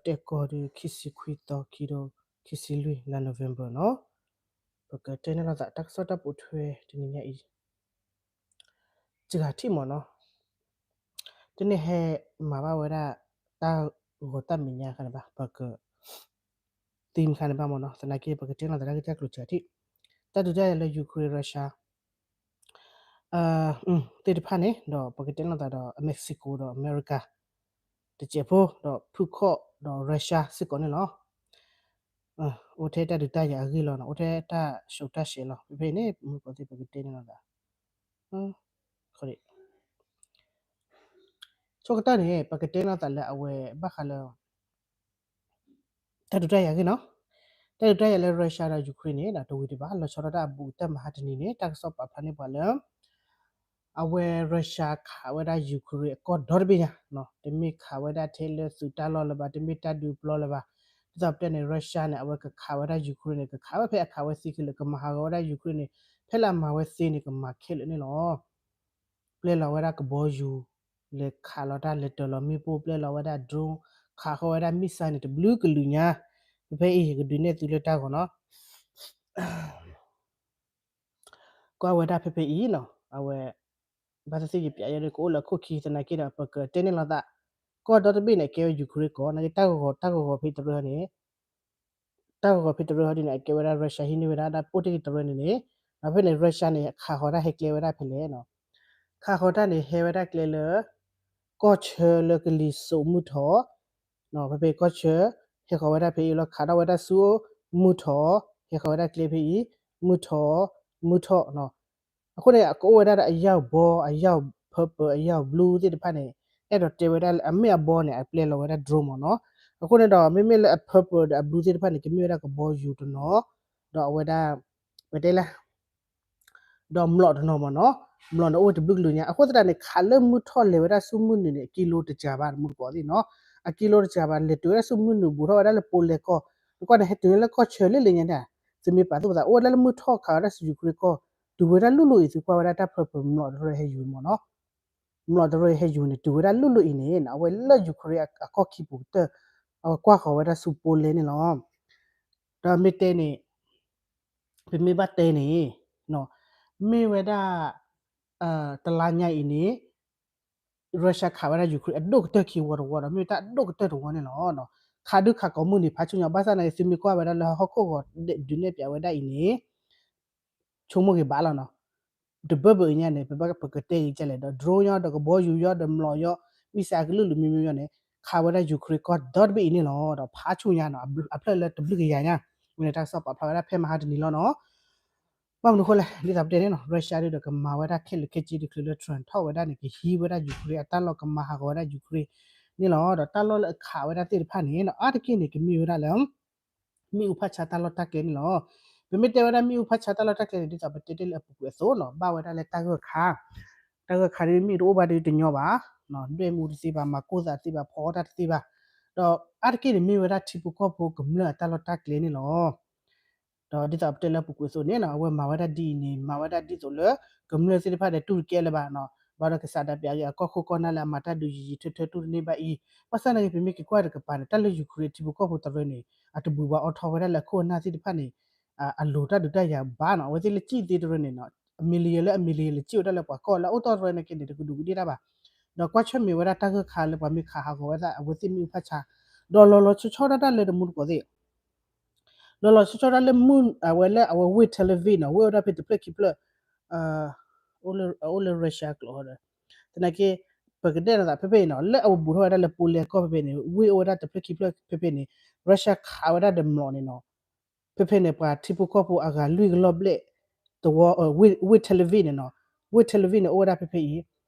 တၢ်ကစီၣ်တၢ်ကတိၤတၢ်ကတဲာ်ကီၢ်ဒီး ခံဆံခွံသီ ခံကထိခံဆံလွံၢ် လါ November နီၤ, ပကတဲန့ၢ်လိာ်သးတၢ်ကစီၣ်တၢ်ပိာ်ထွဲတနံၤညါအံၤ စှၤထံၣ်မ့ၢ်နီၤ, တန့ၢ်ဟဲမၤဘၣ်ဝဲဒၣ် တၢ်ဂီၤတၢ်မဲာ်ညါခါန့ၣ်ဘၣ် ပက သံခါန့ၣ်ဘၣ်မ့ၢ်နီၤ, သနာ်က့ ပကတဲလိာ်သးတၢ်ဂ့ၢ်တၢ်ကျိၤ စှၤထံၣ်, တၢ်ဒုးတၢ်ယၤလၢ Ukraine Russia သ့ၣ်တဖၣ်န့ၣ် ဒီးပကတဲလိာ်သးဒီး Mexico ဒီး အမဲရကၤ တစဲးဖိ ဒီးဖုခီၣ်ဒီး Russia စ့ၢ်ကီးန့ၣ်လီၤ. အိၣ်ထဲတၢ်ဒုးတၢ်ယၤအဂ့ၢ်လီၤနီၤ, အိၣ်ထဲတၢ်ဆူးတၢ်ဆဲးလီၤ. ဖဲဖဲန့ၣ် မုၢ်ကီၢ်သ့ၣ် ပကတဲန့ၢ်လိာ်သး ဆိကတၢၢ်န့ၣ် ပကတဲလိာ်သးလၢအဝဲဘၣ်ဃးလၢ တၢ်ဒုးတၢ်ယၤအဂ့ၢ်နီၤ, တၢ်ဒုးတၢ်ယၤလၢ Russia ဒီး Ukraine န့ၣ် ဒီးတဝံၤဒံးဘၣ် လီၤဆီဒၣ်တၢ်အဘူးကတၢၢ်မဟါတနံၤန့ၣ် တၢ်ကစီၣ်ပာ်ဖျါန့ၢ်ပှၤလၢ အဝဲ Russia ခးဝဲဒၣ် Ukraine အကီၢ်ဒီတဘ့ၣ်ညါ, တမ့ၢ်ခးဝဲဒၣ်ထဲလၢသုးတၢ်လီၢ်လၢၤဘၣ်, တမ့ၢ်တၢ်ဒုးပျီလၢၤဘၣ်. ဒ်သိးပတဲန့ၣ် Russia န့ၣ် အဝဲကခးဝဲဒၣ် Ukraine န့ၣ် ကခးဝဲဖဲအခးဝဲသ့ခဲလၢာ်, ကမၤဟးဂီၤဝဲဒၣ် Ukraine န့ၣ် ဖဲလၢအမၤဝဲသ့န့ၣ် ကမၤခဲလၢာ်န့ၣ်လီၤ. ပျဲလီၤဝဲဒၣ်ကဘီယူၤ လဲၤခးလီၤတၢ်လဲၤတၢၤလီၤမ့ၣ်ပိၢ်, ပျဲလီၤဝဲဒၣ် drone, ခးဃီဝဲဒၣ် missile န့ၣ် တဘျုးကလုာ်ညါ. ဖဲဖဲအံၤ ယကဒုးနဲၣ်သုလၢတၢ်ဂီၤနီၤ, ကွၢ်ဝဲဒၣ်ဖဲဖဲအံၤနီၤ, အဝဲ ဘၣ်သ့ၣ်သ့ၣ်ယပျးယဲဒၣ် ကအိၣ်လၢအခိၣ်ခံ သနာ်က့ဒီး ပကတဲန့ၢ်လိာ်သး ကီၢ်ဒီတဘ့ၣ်န့ၣ် အကဲဝဲ Ukraine ကီၢ်, နာ်က့တၢ်ဂီၤဂီၤဖဲတရၢန့ၣ် တၢ်ဂီၤဂီၤဖဲတရၢဟီဒ်န့ၣ် အကဲဝဲဒၣ် Russia ဟံးန့ၢ်ဝဲဒၣ် တၢ်အိၣ်တ့ၢ်က့ၤတရၢန့ၣ်န့ၣ်, ဒီးဖဲန့ၣ် Russia န့ၣ် ခးဃီၤတၢ်ဟဲကျဲဝဲဒၣ်ဖဲလဲၣ်နီၤ, ခးဃီၤတၢ်န့ၣ် ဟဲဝဲဒၣ်ကျဲလၢ ကီၢ်ဆၢလၢကလံၤစိးမုၢ်ထီၣ် ဖဲဖဲကီၢ်ဆၢ ဟဲဃီၤဝဲဒၣ်ဖဲအံၤလီၤ, ခးထီၣ်ဝဲဒၣ်ဆူမုၢ်ထီၣ်, ဟဲဃီၤဝဲဒၣ်ကျဲဖဲအံၤ မုၢ်ထီၣ်, မုၢ်ထီၣ်နီၤ. အဃိန့ၣ် အကအိၣ်ဝဲဒၣ်ဒီးအယၢ်ဘီ အယၢ် purple အယၢ် blue သ့ၣ်တဖၣ်န့ၣ် အဲၣ်ဒိးတဲဝဲဒၣ်လၢအမ့ၢ်အဘီန့ၣ် အပျဲလီၤဝဲဒၣ် drone မ့ၢ်နီၤ. အဃိန့ၣ်ဒီး မ့မ့ၢ်လၢအ purple ဒီးအ blue သ့ၣ်တဖၣ်န့ၣ် ကမ့ၢ်ဝဲဒၣ်ကဘီယူၤတနီၤ, ဒီးအဝဲဒၣ် ပတဲလၢ ဒီးမျိာ်တနီၤမ့ၢ်နီၤ, မျိာ်န့ၣ်အိၣ်ဝဲတဘျုးကလုာ်ညါ, အဃိသတးန့ၣ် ခးလၢမုၢ်ထီၣ်လဲၤဝဲဒၣ်ဆူမုၢ်နုာ်န့ၣ် အကံလိတစှၤဘၣ် တမူတကိးသ့ၣ်နီၤ, အကံလိတစှၤဘၣ် လဲၤတုၤဝဲဒၣ်ဆူမုၢ်နုာ် ဘူးထီၣ်ဝဲဒၣ်လၢပူၤလဲၤကီၢ်, နကွၢ်န့ၣ် ဟဲတုၤလၢကီၢ်ဆၢလၢလၢညါန့ၣ်, သုမ့ၢ်ပာ်သူၣ်ပာ်သး အိၣ်ဝဲဒၣ်လၢမုၢ်ထီၣ်ခးဝဲဒၣ်ဆူ Ukraine ကီၢ်, တုၤဝဲဒၣ်လူၢ်လူၢ်အံၤ သုကွၢ်ဝဲဒၣ်တၢ် purple မျိာ်တရၢဟဲယူၤမ့ၢ်နီၤ, မျိာ်တရၢဟဲယူၤန့ၣ် တုၤဝဲဒၣ်လူၢ်လူၢ်အံၤန့ၣ် အဝဲလၢ Ukraine အကီၢ်ခံပူၤကတၢၢ် အဝဲကွၢ်ဃီၤဝဲဒၣ်ဆူပူၤလဲၤန့ၣ်လီၤ. ဒီးမ့ၢ်တဲန့ၣ် ပမ့ၢ်ဘၣ်တဲန့ၣ် မ့ၢ်ဝဲဒၣ် တလါညါအံၤန့ၣ် Russia ခးဝဲဒၣ် Ukraine အဒိၣ်ကတၢၢ်ခံဝီတဝီဒီး မ့ၢ်ဝဲတၢ်အဒိၣ်ကတၢၢ်တဝီန့ၣ်လီၤ. ခးဒုးခးကိးမုၢ်နံၤဖးဆူညါ ဘၣ်ဆၣ်သနာ်က့ သုမ့ၢ်ကွၢ်ဝဲဒၣ်လၢဟီၣ်ခိၣ်ဂီၤ ဒုးနဲၣ်ပၠးဝဲဒၣ်အံၤန့ၣ် ဆိကမိၣ်ဂ့ၤဘၣ်လီၤနီၤ. တဘၢဘၢအံၤညါန့ၣ် ပဘၣ်ပကတဲဂ့ၤကလဲၣ်ဒီး drone ညီ ဒီးကဘီယူၤညီ ဒီးမျိာ်ညီ missile ကလုာ်လုာ်မံၤမံၤညီန့ၣ် ခးဝဲဒၣ် Ukraine ကီၢ်ဒီတဘ့ၣ်အံၤန့ၣ်လီၤ. ဒီးဖးဆူညါနီၤ အဖျၢၣ်လၢတဘျုးကယၤညါ ဝဲန့ၣ်တၢ်ကစီၣ်ပာ်ဖျါဝဲဒၣ်ဖဲမဟါတနံၤလီၤနီၤ. ဘၣ်မနုၤဃိလဲၣ် ဒ်သိးပတဲန့ၣ်နီၤ Russia ဒုးဒီးကမၤဝဲဒၣ်ခဲလၢာ်ခဲဆ့တချုးလၢ Trump ထီၣ်ဝဲဒၣ်န့ၣ် ကဟံးဝဲဒၣ် Ukraine အတၢ်လီၢ် ကမၤဟးဂီၤဝဲဒၣ် Ukraine န့ၣ်လီၤ. ဒီးတၢ်လီၢ်လၢအခးဝဲဒၣ်သ့ၣ်တဖၣ်န့ၣ်နီၤ အါတက့ၢ်န့ၣ် ကမ့ၢ်ဝဲဒၣ်လၢ မ့ၣ်အူဖးဆါတၢ်လီၢ်တၢ်ကျဲန့ၣ်လီၤ. ပမ့ၢ်တဲဝဲဒၣ်မ့ၣ်အူဖးဆါတၢ်လီၢ်တၢ်ကျဲန့ၣ် ဒ်သိးပတဲတ့ၢ်လၢအပူၤကွံာ်အသိးနီၤ ဘၣ်ဝဲဒၣ်လၢတၢ်ဂၢၢ်ခါ, တၢ်ဂၢၢ်ခါဒ်မ့ၣ်တအိၣ်ဘၣ်ဒီးတညီဘၣ်, ဒွဲၣ်မ့ၣ်အူတသ့ဘၣ်, မၤကိၢ်သးတသ့ဘၣ်, ဖီအီၣ်တၢ်တသ့ဘၣ်, ဒီးအါတက့ၢ်န့ၣ်မ့ၢ်ဝဲဒၣ်ထံဖိကီၢ်ဖိကမျၢၢ်အတၢ်လီၢ်တၢ်ကျဲန့ၣ်လီၤ. ဒီးဒ်သိးပတဲလၢအပူၤကွံာ်အသိးန့ၣ်နီၤ အဝဲမၤဝဲဒၣ်ဒ်အံၤန့ၣ် မၤဝဲဒၣ်ဒ်သိးလၢ ကမျၢၢ်သ့ၣ်တဖၣ်ဒီးတူၢ်တကဲလၢၤဘၣ်နီၤ ဘၣ်ဒီးကစးဒးပျးက့ၤအကီၢ်ခိၣ်ကီၢ်နၢ်လၢအမၤတၢ်ဒုးယံာ်ယံာ်ထၢထၢတူၢ်တန့ၢ်ဘၣ်အံၤ, ဘၣ်ဆၣ်သနာ်က့ ပမ့ၢ်က့ၤကွၢ်တကပၤန့ၣ် တၢ်လၢ Ukraine ထံဖိကီၢ်ဖိတရၢန့ၣ် အတဘှံးဘၣ်အီထီဝဲဒၣ်လၢအခိၣ်အနၢ်သ့ၣ်တဖၣ်န့ၣ် အလိၤတၢ်ဒုးတၢ်ယၤဘၣ်နီၤ အဝဲသ့ၣ်လၢကံၣ်သ့တရၢန့ၣ်နီၤ အ million လၢအ million လၢကံၣ်ဝဲဒၣ်လၢပှၤကီၢ်လၢအအိၣ်တီၢ်တရၢန့ၣ်က့န့ၣ် တကဒူးကဒ့ၣ်တၢ်ဘၣ်, ဒီးကွၢ်ဆၢၣ်မဲာ်ဝဲဒၣ်တၢ်ဂၢၢ်ခါလၢပှၤမ့ၢ်ခးဟးဂီၤဝဲဒၣ်အဝဲသ့ၣ်မ့ၣ်အူဖးဆါ, ဒီးလီၤလီၤဆီဆီဒၣ်တၢ်လၢတမူတကိးသ့ၣ် လီၤလီၤဆီဆီဒၣ်လၢမုၢ် အဝဲလၢအဝဲဝ့ၢ် Tel Aviv နီၤ ဝ့ၢ်အိၣ်ဒၣ်ဖဲတဖျၢၣ်ခံဖျၢၣ် အိၣ်လၢ Russia ကျိာ်ဒီး သနာ်က့ ပကတဲနသးဖဲဖဲအံၤနီၤ လၢအဝဲဘူးထီၣ်ဝဲဒၣ်လၢပူၤလဲၤကီၢ်ဖဲဖဲန့ၣ် ဝ့ၢ်အိၣ်ဝဲဒၣ်တဖျၢၣ်ခံဖျၢၣ်ဖဲဖဲန့ၣ် Russia ခးဝဲဒၣ်ဒီးမျိာ်န့ၣ်နီၤ ဖဲဖဲန့ၣ် ပှၤထံဖိကီၢ်ဖိအဂၤလွံၢ်ကလီၢ်ဘျဲၣ် တဝီ ဝ့ၢ် Tel Aviv န့ၣ်နီၤ ဝ့ၢ် Tel Aviv န့ၣ် အိၣ်ဝဲဒၣ်ဖဲဖဲအံၤ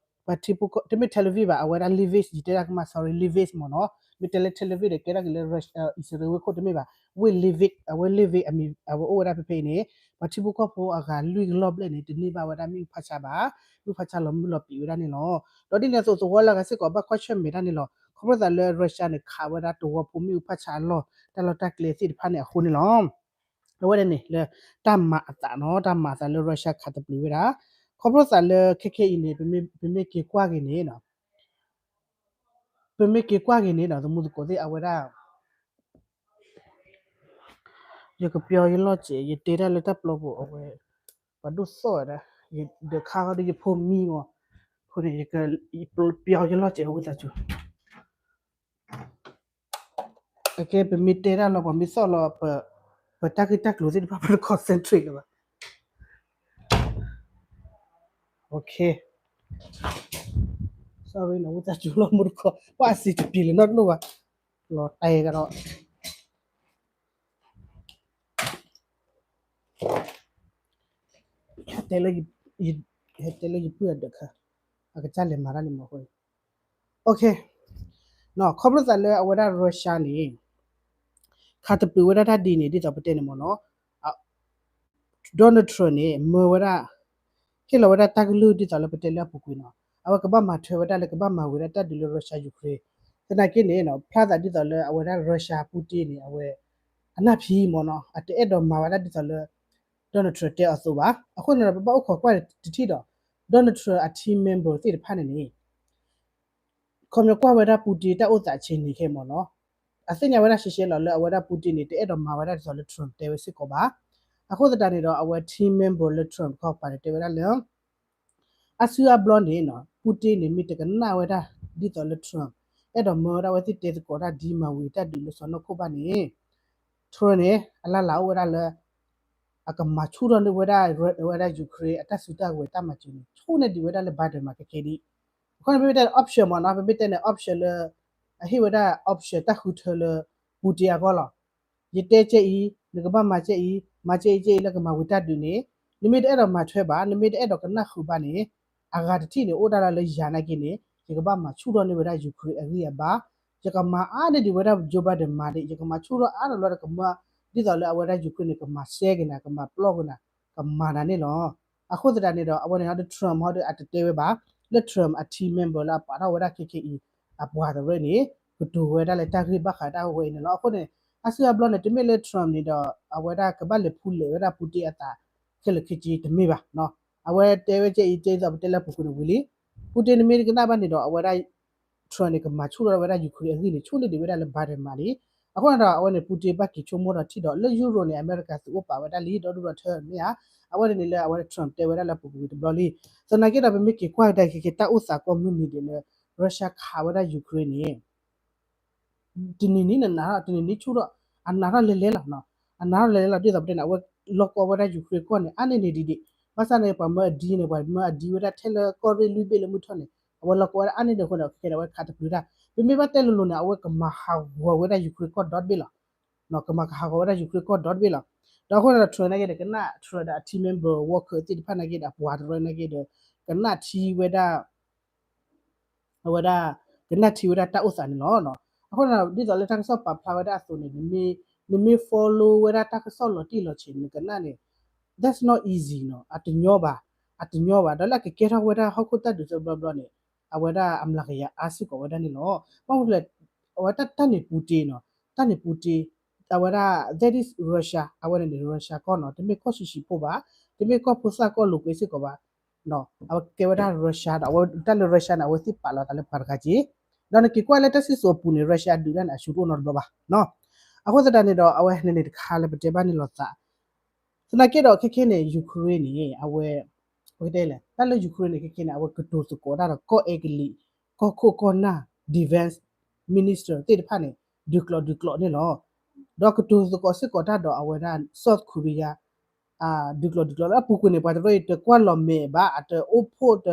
ပှၤထံဖိကီၢ် တမ့ၢ် Tel Aviv ဘၣ် အဝဲဒၣ် Lviv ယတဲဒၣ်ကမၣ် sorry Lviv မ့ၢ်နီၤ မ့ၢ်တဲလၢ Tel Aviv ဒီးကဲဒၣ်က့ၤလၢ အံၣ်စရ့လးဝ့ၢ်ခိၣ်တမ့ၢ်ဘၣ် ဝ့ၢ် Lviv အဝဲ Lviv အမံၤ အဝဲအိၣ်ဝဲဒၣ်ဖဲဖဲအံၤန့ၣ် ပှၤထံဖိကီၢ်ဖိအဂၤလွံၢ်ကလီၢ်ဘျဲၣ်န့ၣ် တန့ၢ်ဘၣ်ဝဲဒၣ်မ့ၣ်အူဖးဆါဘၣ် မ့ၣ်အူဖးဆါလီၤမုၢ်လီၤပံာ်ဝဲဒၣ်န့ၣ်လီၤ. ဒီးဒ်န့ၣ်အသိးသဝီလၢအဂၤစ့ၢ်ကီးဘၣ်ကွၢ်ဆၢၣ်မဲာ်တၢ်န့ၣ်လီၤ ခီဖျိသးလၢ Russia န့ၣ် ခးဝဲဒၣ်တဝီဖိမ့ၣ်အူဖးဆါအလီၢ် တၢ်လီၢ်တၢ်ကျဲသ့ၣ်တဖၣ်န့ၣ်အဃိန့ၣ်လီၤ. အဝဲဒၣ်န့ၣ် လၢတၢ်မၤအသးနီၤ တၢ်မၤအသးလၢ Russia ခးသပျ့ၤဝဲဒၣ် ခီဖျိသးလၢခဲခဲအံၤန့ၣ် ပမ့ၢ်က့ၤကွၢ်က့ၤန့ၣ် ပမ့ၢ်က့ၤကွၢ်က့ၤန့ၣ်နီၤ သမူသကိးသ့ၣ်အဝဲဒၣ် ယကပျီယလီၢ်စဲး ယတဲတၢ်လၢတၢ်ပျီပူၤအဝဲ ပှၤဒိၣ်သီၣ်ဝဲဒၣ် ယဒုးခါဃီဒီးယဖိမံမီၢ်, အဃိန့ၣ် ယကပျီယလီၢ်စဲးဝံသးစူၤ. အကဲ ပမ့ၢ်တဲတၢ်လီၤ ပှၤမ့ၢ်သီၣ်လီၤ ပတၢ်ဂ့ၢ်တၢ်ကျိၤသ့ၣ်တဖၣ် ပတ concentrate လၢၤဘၣ်. Okay, sorry နီၤ ဝံသးစူၤလီၤ မူတခီ ပှၤအစံးတပျံၤလၢၤနီတလိၣ်ဘၣ်, လီၤတဲာ်ကဒီး တဲလၢ တဲလၢယပုၢ်အဒၢးခါ အကစၢ်လဲၤမၤတၢ်န့ၣ်မ့ၢ်အဃိန့ၣ် Okay, ခီဖျိသးလၢအဝဲဒၣ် Russia န့ၣ် ခးတပျုာ်ဝဲဒၣ်တၢ်ဒ်န့ၣ် ဒ်သိးပတဲန့ၣ်မ့ၢ်နီၤ Donald Trump န့ၣ် မၢဝဲဒၣ် ဟ့ၣ်လီၤဝဲဒၣ်တၢ်ကလုၢ်ဒ်သိးလၢပတဲလၢအပူၤကွံာ်နီၤ အဝဲကဘၣ်မၤထွဲဝဲဒၣ်လၢကဘၣ်မၤဝံၤဒၣ်တၢ်ဒုးလၢ Russia Ukraine, သနာ်က့န့ၣ် ဖျါသးဒ်သိးလၢအဝဲဒၣ် Russia Putin န့ၣ် အဝဲ အနၢ်ဖံးမ့ၢ်နီၤ အတအဲၣ်ဒိးမၤဝဲဒၣ်ဒ်သိးလၢ Donald Trump တဲအီၤအသိးဘၣ်. အဃိန့ၣ်ဒီး ပဘၣ်အိၣ်ခိးကွၢ်တထံၣ်ဒီး Donald Trump အ team member သ့ၣ်တဖၣ်န့ၣ်န့ၣ် ခီပညီကွၢ်ဝဲဒၣ် Putin တၢ်အိၣ်သးဆံးန့ၣ်ခဲမ့ၢ်နီၤ အသ့ၣ်ညါဝဲဒၣ်ရှဲရှဲလီၤလၢအဝဲဒၣ် Putin န့ၣ် တအဲၣ်ဒိးမၤဝဲဒၣ်ဒ်သိးလၢ Trump တဲဝဲစ့ၢ်ကီးဘၣ်. အဃိသတးန့ၣ်ဒီး အဝဲ team member လၢ Trump ခီပၤန့ၣ် တဲဝဲဒၣ်လၢ အါစုအါဘျီန့ၣ်နီၤ Putin န့ၣ် မ့ၢ်တကနၣ်ဝဲဒၣ်ဒ်သိးလၢ Trump အဲၣ်ဒိးမၢဝဲဒၣ်အဝဲသ့ၣ်တဲသကိးတၢ်ဒ်မၤဝံၤတၢ်ဒုးလၢစီၤနီၢ်ခိၣ်ဘၣ်န့ၣ် Trump န့ၣ် အလၢ်လၢ်အိၣ်ဝဲဒၣ်လၢ အကမၤဆူၣ်ထီၣ်န့ၢ်ဝဲဒၣ် ဝဲဒၣ် Ukraine အတၢ်စုတၢ်ကဝဲၤတၢ်မၤစၢၤန့ၣ် ဆူၣ်န့ၢ်ဒံးဝဲဒၣ်လၢ Biden မးခဲခဲဒံး. အဃိန့ၣ် ပမ့ၢ်တဲန့ၣ် option မ့ၢ်နီၤ ပမ့ၢ်တဲန့ၣ် option လၢ အဟ့ၣ်ဝဲဒၣ် option တၢ်ဃုထၢလၢ Putin အဂီၢ်လီၤ. ယတဲကဲအံၤ နကဘၣ်မၤကဲအံၤ မၤကဲအံၤကဲအံၤလၢကမၤဝံၤတၢ်ဒုးန့ၣ် နမ့ၢ်တအဲၣ်ဒိးမၤထွဲဘၣ် နမ့ၢ်တအဲၣ်ဒိးကနၣ်ဃုာ်ဘၣ်န့ၣ် အဂၤတထံၣ်န့ၣ် အိၣ်ဒၣ်လၢယၤနာ်က့န့ၣ် ယကဘၣ်မၤဆူၣ်ထီၣ်န့ၢ်ဝဲဒၣ် Ukraine အဂံၢ်အဘါ, ယကမၤအါန့ၢ်ဒံးဝဲဒၣ် Joe Biden မၤဒံး ယကမၤဆူၣ်ထီၣ်အါထီၣ်လီၤဒီးကမၢ ဒ်သိးလၢအဝဲဒၣ် Ukraine န့ၣ် ကမၤစဲက့ၤနၤ ကမၤပျီက့ၤနၤ ကမၤနၤန့ၣ်လီၤ. အဃိသတးန့ၣ်ဒီး အဝဲန့ၣ်ဒီး Trump ဟီဒီး အတတဲဝဲဘၣ် လၢ Trump အ team member လၢအပာ်ထီၣ်ဝဲဒၣ်ခဲခဲအံၤ အပှၤတရၢန့ၣ် ကတိၤဝဲဒၣ်လၢတၢ်ဂ့ၢ်ဘၣ်ဃးတၢ်ဝဲအံၤန့ၣ်လီၤ. အဃိန့ၣ် အါစုအါဘျီန့ၣ် တမ့ၢ်လၢ Trump န့ၣ်ဒီး အဝဲဒၣ်ကဘၣ်လဲၤဖူလဲၤဝဲဒၣ် Putin အသးခဲလၢာ်ခဲဆ့တမ့ၢ်ဘၣ်. အဝဲတဲဝဲကဲအံၤ ကဲအံၤသိးပတဲလၢပူၤကွံာ်န့ၣ်ဝံၤလံ Putin န့ၣ်မ့ၢ်တကနၣ်ဘၣ်န့ၣ်ဒီး အဝဲဒၣ် Trump န့ၣ် ကမၤဆူၣ်ထီၣ်ဝဲဒၣ် Ukraine အဂံၢ်န့ၣ် ဆူၣ်န့ၢ်ဒံးဝဲဒၣ်လၢ Biden မးလံ. အဃိန့ၣ်ဒီး အဝဲန့ၣ် Putin ဘၣ်က့ၤဆိကမိၣ်ဒီးထံၣ်ဒီး လၢ Europe န့ၣ် အမဲရကၤသုးအိၣ်ပာ်ဝဲဒၣ်လံ ဒီဒူၣ်ဒီထၢမ့ၢ်ဧါ. အဝဲန့ၣ်န့ၣ်လၢအဝဲ Trump တဲဝဲဒၣ်လၢပူၤကွံာ်တဘျီလံ. သနာ်က့ဒီး ပမ့ၢ်က့ၤကွၢ်ကဒါက့ၤ တၢ်အိၣ်သးကိးမုၢ်နံၤဒဲးလၢ Russia ခးဝဲဒၣ် Ukraine န့ၣ် တနံၤနံၤနနၤထီၣ် တနံၤနံၤဆူၣ်ထီၣ် အနးထီၣ်လဲၤလဲၤလီၤ. အနးထီၣ်လဲၤလဲၤလီၤ ဒ်သိးပတဲန့ၣ် အဝဲလီၤကီဝဲဒၣ် Ukraine ကီၢ်န့ၣ် အါန့ၢ်န့ၣ်ဒံးဒံး. ဘၣ်ဆၣ်န့ၣ် ပှၤမၢအဒံန့ၣ် ပှၤမၢအဒံဝဲဒၣ်ထဲလၢကီၢ်ရ့ၣ်လွံၢ်ဘ့ၣ်လၢမုၢ်ထီၣ်န့ၣ် အဝဲလီၤကီဝဲဒၣ်အါန့ၢ်န့ၣ်အဃိန့ၣ် ခဲန့ၣ် အဝဲခးတပျုာ်တၢ် ပမ့ၢ်ဘၣ်တဲလိၤလိၤန့ၣ် အဝဲကမၤဟးဂီၤဝဲဒၣ် Ukraine ကီၢ်ဒီတဘ့ၣ်လီၤ. ကမၤကဟးဂီၤဝဲဒၣ် Ukraine ကီၢ်ဒီတဘ့ၣ်လီၤ. ဒီးအဃိန့ၣ်ဒီး Trump နာ်က့ဒီး ကနၣ် Trump ဒီးအ team member worker သ့ၣ်တဖၣ်နာ်က့ဒီး အပှၤတရၢနာ်က့ဒီး ကနၣ်ထံဝဲဒၣ် အဝဲဒၣ် ကနၣ်ထံဝဲဒၣ်တၢ်အိၣ်သးန့ၣ်လီၤ. အဃိန့ၣ် ဒ်သိးလၢတၢ်ကစီၣ်ပာ်ဖျါဝဲဒၣ်အသိးန့ၣ် နမ့ၢ် follow ဝဲဒၣ်တၢ်ကစီၣ်လီၤတံၢ်လီၤဆဲးန့ၣ် နကနၣ်န့ၣ် that's not easy နီၤ အတညီဘၣ် အတညီဘၣ် ဒီးလၢအကကဲထီၣ်ဝဲဒၣ်ဟီၣ်ခိၣ်တၢ်ဒုးသၢဘျီဘျီန့ၣ် အဝဲဒၣ်အမျးကယၤအါစ့ၢ်ကီးဝဲဒၣ်န့ၣ်လီၤ. ဘၣ်မနုၤလဲၣ် အဝဲတၢ်န့ၣ် Putin နီၤ တၢ်န့ၣ် Putin အဝဲဒၣ် that is Russia အဝဲန့ၣ်န့ၣ် Russia ကီၢ်နီၤ တမ့ၢ်ကီၢ်ဆံးဆံးဖိဘၣ် တမ့ၢ်ကီၢ်ဖိသၣ်ကီၢ်လိာ်ကွဲစ့ၢ်ကီးဘၣ် အဝဲကဲဝဲဒၣ် Russia ဒီး အဝဲတၢ်လၢ Russia န့ၣ် အဝဲသ့ၣ်ပာ်လီၤသးလၢပှၤတဂၤက့ၤ ဒီးနက့ၤကွၢ်လၢတၢ်စံၣ်စိၤအပူၤန့ၣ် Russia ဒုးတၢ်န့ၣ် အဆူၣ်တအိၣ်နီတဘျီဘၣ်. အဃိသတးန့ၣ်ဒီး အဝဲန့ၣ်န့ၣ်တခါလၢပတဲဘၣ်န့ၣ်လီၤသး သနာ်က့ဒီးခဲခဲန့ၣ် Ukraine န့ၣ် အဝဲ ပကတဲလဲၣ် တၢ်လၢ Ukraine န့ၣ် ခဲခဲန့ၣ် အဝဲကတိၤသကိးတၢ်ဒီးကီၢ်အဲကလံး ကီၢ်ခိၣ်ကီၢ်နၢ် defense minister သ့ၣ်တဖၣ်န့ၣ် ဒုးကျိးဒုးကျိးန့ၣ်လီၤ. ဒီးကတိၤသကိးစ့ၢ်ကီးတၢ်ဒီးအဝဲဒၣ် South Korea ဒုးကျိးဒုးကျိးလၢအပူၤကွံာ်န့ၣ် ပှၤတရၢအံၤတကွၢ်လီၤမဲာ်ဘၣ် အတအိၣ်ဖှိၣ်တ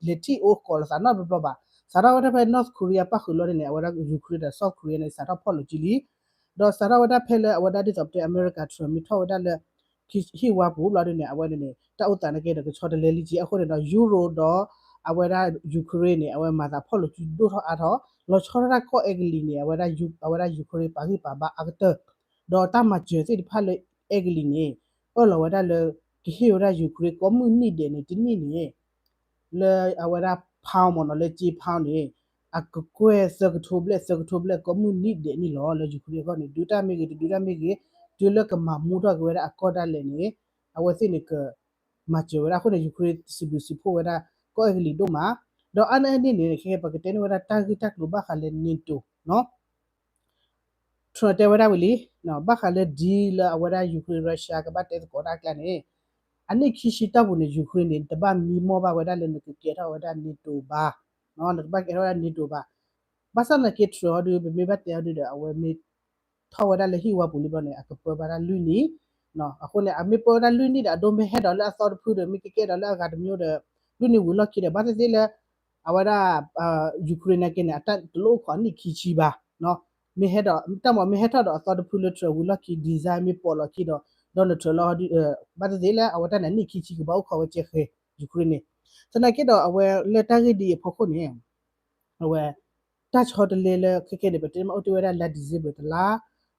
လဲၤထံၣ်အိၣ်ဃီၤလိာ်သးနီတဘျီဘၣ်. စးထီၣ်ဝဲဒၣ်ဖဲ North Korea ပၣ်ဃုာ်လီၤန့ၣ်န့ၣ် အဝဲဒၣ် Ukraine ဒီး South Korea န့ၣ် စးထီၣ်ဖီၣ်လိာ်ကံလံ ဒီးစးထီၣ်ဝဲဒၣ်ဖဲလၢအဝဲဒၣ်ဒ်သိးပတဲ အမဲရကၤ Trump မ့ၢ်ထီၣ်ဝဲဒၣ်လၢ ဟံၣ်ဝါပူၤဘျီဒ်န့ၣ် အဝဲန့ၣ်န့ၣ် တၢ်အိၣ်သးနာ်က့ဒီး ကဆီတလဲလံက့ အဃိန့ၣ်ဒီး Europe ဒီး အဝဲဒၣ် Ukraine န့ၣ် အဝဲမၤသးဖီၣ်လိာ်စုဒိၣ်ထီၣ်အါထီၣ် လီၤဆီဒၣ်တၢ်ကီၢ်အဲကလံးန့ၣ် အဝဲဒၣ် အဝဲဒၣ် Ukraine ပာ်ဂံၢ်ပာ်ဘါအါကတၢၢ် ဒီးတၢ်မၤစၢၤသ့ၣ်တဖၣ်လၢအဲကလံးန့ၣ် အၢၣ်လီၤဝဲဒၣ်လၢ ကဟ့ၣ်ဝဲဒၣ် Ukraine ကိးမုၢ်နံၣ်ဒဲးန့ၣ် တနံၣ်န့ၣ် လၢအဝဲဒၣ် pound မ့ၢ်နီၤ လၢက့ pound န့ၣ် အကကွဲၢ်သၢကထိဘျဲၣ် သၢကထိဘျဲၣ်ကိးမုၢ်နံၣ်ဒဲးန့ၣ်လီၤ. လၢ Ukraine အဂီၢ်န့ၣ် ဒုးတၢ်မ့ၢ်ဂ့ၤ တဒုးတၢ်မ့ၢ်ဂ့ၤ တုၤလၢကမၤမူထီၣ်က့ၤဝဲဒၣ်အကီၢ်ဒၣ်လဲာ်န့ၣ် အဝဲသ့ၣ်န့ၣ်က မၤစၢၤဝဲဒၣ်အဃိန့ၣ် Ukraine စံးဘျုးစံးဖှိၣ်ဝဲဒၣ် ကီၢ်အဲကလံးဒိၣ်မး, ဒီးအါန့ၢ်အန့ၣ်န့ၣ် ခဲခဲပကတဲန့ၢ်ဝဲဒၣ်တၢ်ဂ့ၢ်တၢ်ကျိၤဘၣ်ဃးလၢ NATO နီၤ Trump တဲဝဲဒၣ်ဝံၤလံ ဘၣ်ဃးလၢ deal လၢအဝဲဒၣ် Ukraine Russia ကဘၣ်တဲသကိးတၢ်အကျါန့ၣ် အနံၣ်ခံဆံတီၢ်ပူၤန့ၣ် Ukraine န့ၣ် တဘၣ်မံမီၢ်ဘၣ်ဝဲဒၣ်လၢနကကဲထီၣ်ဝဲဒၣ် NATO ဘၣ်, နတဘၣ်ကဲထီၣ်ဝဲဒၣ် NATO ဘၣ်. ဘၣ်ဆၣ်သနာ်က့ Trump ဟီဒုး ပမ့ၢ်ဘၣ်တဲဟီဒုးဒီး အဝဲမ့ၢ်ထီၣ်ဝဲဒၣ်လၢဟံၣ်ဝါပူၤလံဘျီန့ၣ် အကပၢဘၣ်တၢ်လွံၢ်နံၣ်, အဃိန့ၣ် အမ့ၢ်ပၢဝဲဒၣ်လွံၢ်နံၣ်ဒီး အဒိမ့ၢ်ဟဲဒီးလၢအသီတဖုဒီး မ့ၢ်ကကဲဒီးလၢအဂၤတမံၤဒီး လွံၢ်နံၣ်ဝံၤလီၢ်ခံဒီး ဘၣ်သ့ၣ်သ့ၣ်လၢ အဝဲဒၣ် Ukraine နာ်က့န့ၣ် အတၢ်တလိၣ်အိၣ်ခိးအနံၣ်ခံဆံဘၣ်, မ့ၢ်ဟဲဒီး တၢ်မ့ၢ်မ့ၢ်ဟဲထီၣ်ဒီးအသီတဖုလၢ Trump ဝံၤလီၢ်ခံ design မ့ၢ်ပိာ်လီၤခံဒီး Donald Trump လီၤ ဘၣ်သ့ၣ်သ့ၣ်လၢအဝဲတၢ်န့ၣ် အနံၣ်ခံဆံကဘၣ်အိၣ်ခိးဝဲကဲဃဲ Ukraine န့ၣ်, သနာ်က့ဒီးအဝဲလၢတၢ်ဂ့ၢ်ဒ်အံၤအဖီခိၣ်န့ၣ် အဝဲ တၢ်ဆီတလဲလၢခဲကဲန့ၣ် ပတဲမးအိၣ်တ့ၢ်ဝဲဒၣ်လါ December တလါ,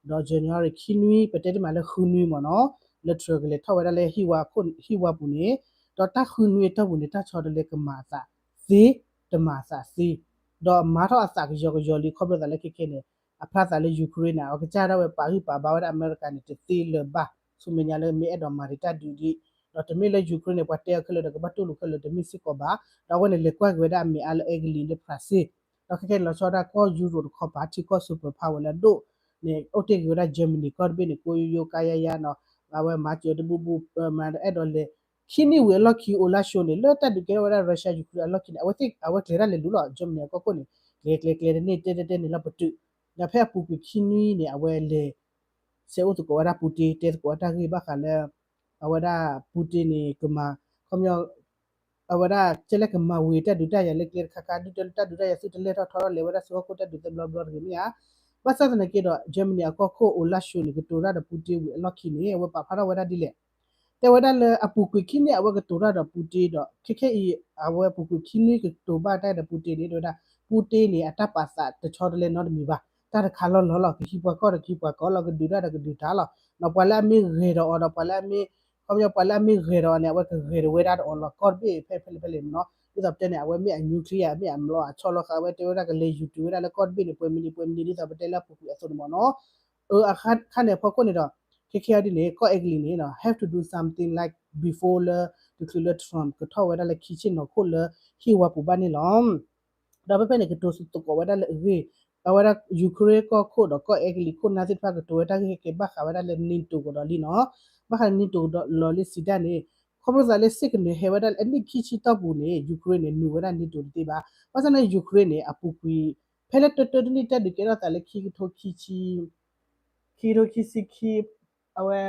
ဒီး January ခံနွံ ပတဲတ့ၢ်မးလၢဃုနွံမ့ၢ်နီၤ, လၢ Trump ကလဲၤထီၣ်ဝဲဒၣ်လၢ ဟံၣ်ဝါပူၤန့ၣ်, ဒီးတၢ်ဃုနွံအတီၢ်ပူၤန့ၣ် တၢ်ဆီတလဲကမၤအသးသ့, တမၤအသးသ့, ဒီးမၤထီၣ်အသးကယီကယီလံ ခီဖျိသးလၢခဲကဲန့ၣ် အဖျါသးလၢ Ukraine န့ၣ် အကစၢ်ဒၣ်ဝဲပာ်ဂံၢ်ပာ်ဘါဝဲဒၣ်အမဲရကၤန့ၣ် တသ့လၢၤဘၣ်, ဆူမဲာ်ညါလၢမ့ၢ်အဲၣ်ဒိးမၤဒံးတၢ်ဒုးဒံး, ဒီးတမ့ၢ်လၢ Ukraine န့ၣ် ပှၤတဲအီၤခဲလၢာ်ဒီးကဘၣ်တူၢ်လိာ်ခဲလၢာ်တမ့ၢ်စ့ၢ်ကီးဘၣ်, ဒီးအဝဲန့ၣ်လဲၤကွၢ်က့ၤဝဲဒၣ်အမ့ၢ်အါလၢ Italy လၢ France ဒီးခဲကဲန့ၣ် လီၤဆီဒၣ်ကီၢ် Europe တခီပၤ ထံကီၢ် superpower လၢအဒိၣ်န့ၣ် အိၣ်တ့ၢ်က့ၤဝဲဒၣ် Germany ကီၢ်တဘ့ၣ်န့ၣ် ကိးယိယိကါယါယါနီၤ, အဝဲမၤစၢၤတဘူၣ်ဘူၣ် မၤအဲၣ်ဒိးလဲၤ ခံနံၣ်ဝံၤအလီၢ်ခံ Olaf Scholz န့ၣ် လၢတၢ်ဒုးကဲထီၣ်ဝဲဒၣ် Russia Ukraine အလီၢ်ခံန့ၣ် အဝဲသ့ၣ် အဝဲကျဲၤတၢ်လဲၤလူၤလီၤ Germany အကီၢ်ခိၣ်န့ၣ် ကျဲၤကျဲၤကျဲၤတန့ၢ်တဲတဲတဲန့ၣ်လီၤပတုာ်, ဒီးဖဲအပူၤကွံာ်ခံနွံန့ၣ် အဝဲလဲၤ ဆဲးအိၣ်သကိးဝဲဒၣ် Putin တဲသကိးဝဲတၢ်ဂ့ၢ်ဘၣ်ဃးလၢ အဝဲဒၣ် Putin န့ၣ် ကမၤ ခီပညီ အဝဲဒၣ်ကဲလၢကမၤဝံၤတၢ်ဒုးတၢ်ယၤလၢကျဲတခါခါ ဒုးတၢ်ဒုးတၢ်ယၤသုတလဲၤထီၣ်ထီထီၣ်လဲၤဝဲဒၣ်ဆူဟီၣ်ခိၣ်တၢ်ဒုးသၢဘျီဘျီတဂ့ၤမ့ၢ်ဧါ. ဘၣ်ဆၣ်သနာ်က့ဒီး Germany အကီၢ်ခိၣ် Olaf Scholz န့ၣ် ကတိၤတၢ်ဒီး Putin ဝံၤအလီၢ်ခံန့ၣ် အဝဲပာ်ဖျါထီၣ်ဝဲဒၣ်ဒ်လဲၣ် တဲဝဲဒၣ်လၢအပူၤကွံာ်ခံနံၣ် အဝဲကတိၤတၢ်ဒီး Putin ဒီး ခဲခဲအံၤ အဝဲအပူၤကွံာ်ခံနွံကတိၤဘၣ်တၢ်ဒီး Putin န့ၣ် တဲဝဲဒၣ် Putin န့ၣ် အတၢ်ပာ်သးတဆီတလဲနီတမံၤဘၣ်, တၢ်တခါလီၢ်လီၢ်လီၤ ကဟံးပှၤကီၢ်ဒီးကဟံးပှၤကီၢ်လီၤ ကဒုးတၢ်ဒီးကဒုးတၢ်လီၤ. ပှၤလၢအမ့ၢ်ဂဲၤဒီးအီၤဒီး ပှၤလၢအမ့ၢ် ခီပညီ ပှၤလၢအမ့ၢ်ဂဲၤဒီးအီၤန့ၣ် အဝဲကဂဲၤဒၣ်ဝဲဒၣ်ဒီးအီၤလီၤ ကီၢ်တဘ့ၣ်ဖဲဖဲလဲၣ်ဖဲလဲၣ်မ့ၢ်နီၤ. ဒ်သိးပတဲန့ၣ် အဝဲမ့ၢ်အ nuclear မ့ၢ်အမျိာ်အဆီ လီၤဃာ်ဝဲတဲဝဲဒၣ်ကလဲၤယူၤတုၤဝဲဒၣ်လၢကီၢ်တဘ့ၣ်န့ၣ် ပှဲၤမံၤနံၤပှဲၤမံၤနံၤ ဒ်သိးပတဲလၢအပူၤကွံာ်အသိးန့ၣ်မ့ၢ်နီၤ. အခါန့ၣ်အဖီခိၣ်န့ၣ်ဒီး ခဲခဲအံၤဒ်န့ၣ် ကီၢ် Italy န့ၣ် have to do something like before လၢ တချုးလၢ Trump ကထီၣ်ဝဲဒၣ်လၢခံဆ့ၣ်နီၤခိၣ်လၢဟံၣ်ဝါပူၤဘၣ်န့ၣ်လီၤ. ဒီးဖဲဖဲန့ၣ် ကတိၤသကိးဝဲဒၣ်လၢအဂ့ၢ် အဝဲဒၣ် Ukraine ကီၢ်ခိၣ်ဒီးကီၢ် Italy ခိၣ်နၢ်သ့ၣ်တဖၣ် ကတိၤဝဲတၢ်ဂ့ၢ်ဟဲက့ၤဘၣ်ဃးဝဲဒၣ်လၢ NATO ကဒီးလံနီၤ. ဘၣ်ဃးလၢ NATO ကဒီးလီၤလံစံးတၢ်န့ၣ် ခီဖျိသးလၢစ့ၢ်ကနုာ်ဟဲဝဲဒၣ်လၢအနံၣ်ခံဆံတီၢ်ပူၤန့ၣ် Ukraine န့ၣ် နုာ်ဝဲဒၣ် NATO တသ့ဘၣ်. ဘၣ်ဆၣ်န့ၣ် Ukraine န့ၣ် အပူၤကွံာ် ဖဲလၢတၢတၢတနံၣ်တၢ်ဒုးကဲထီၣ်သးလၢခံကထိခံဆံ ခံကထိခံဆံခံ အဝဲ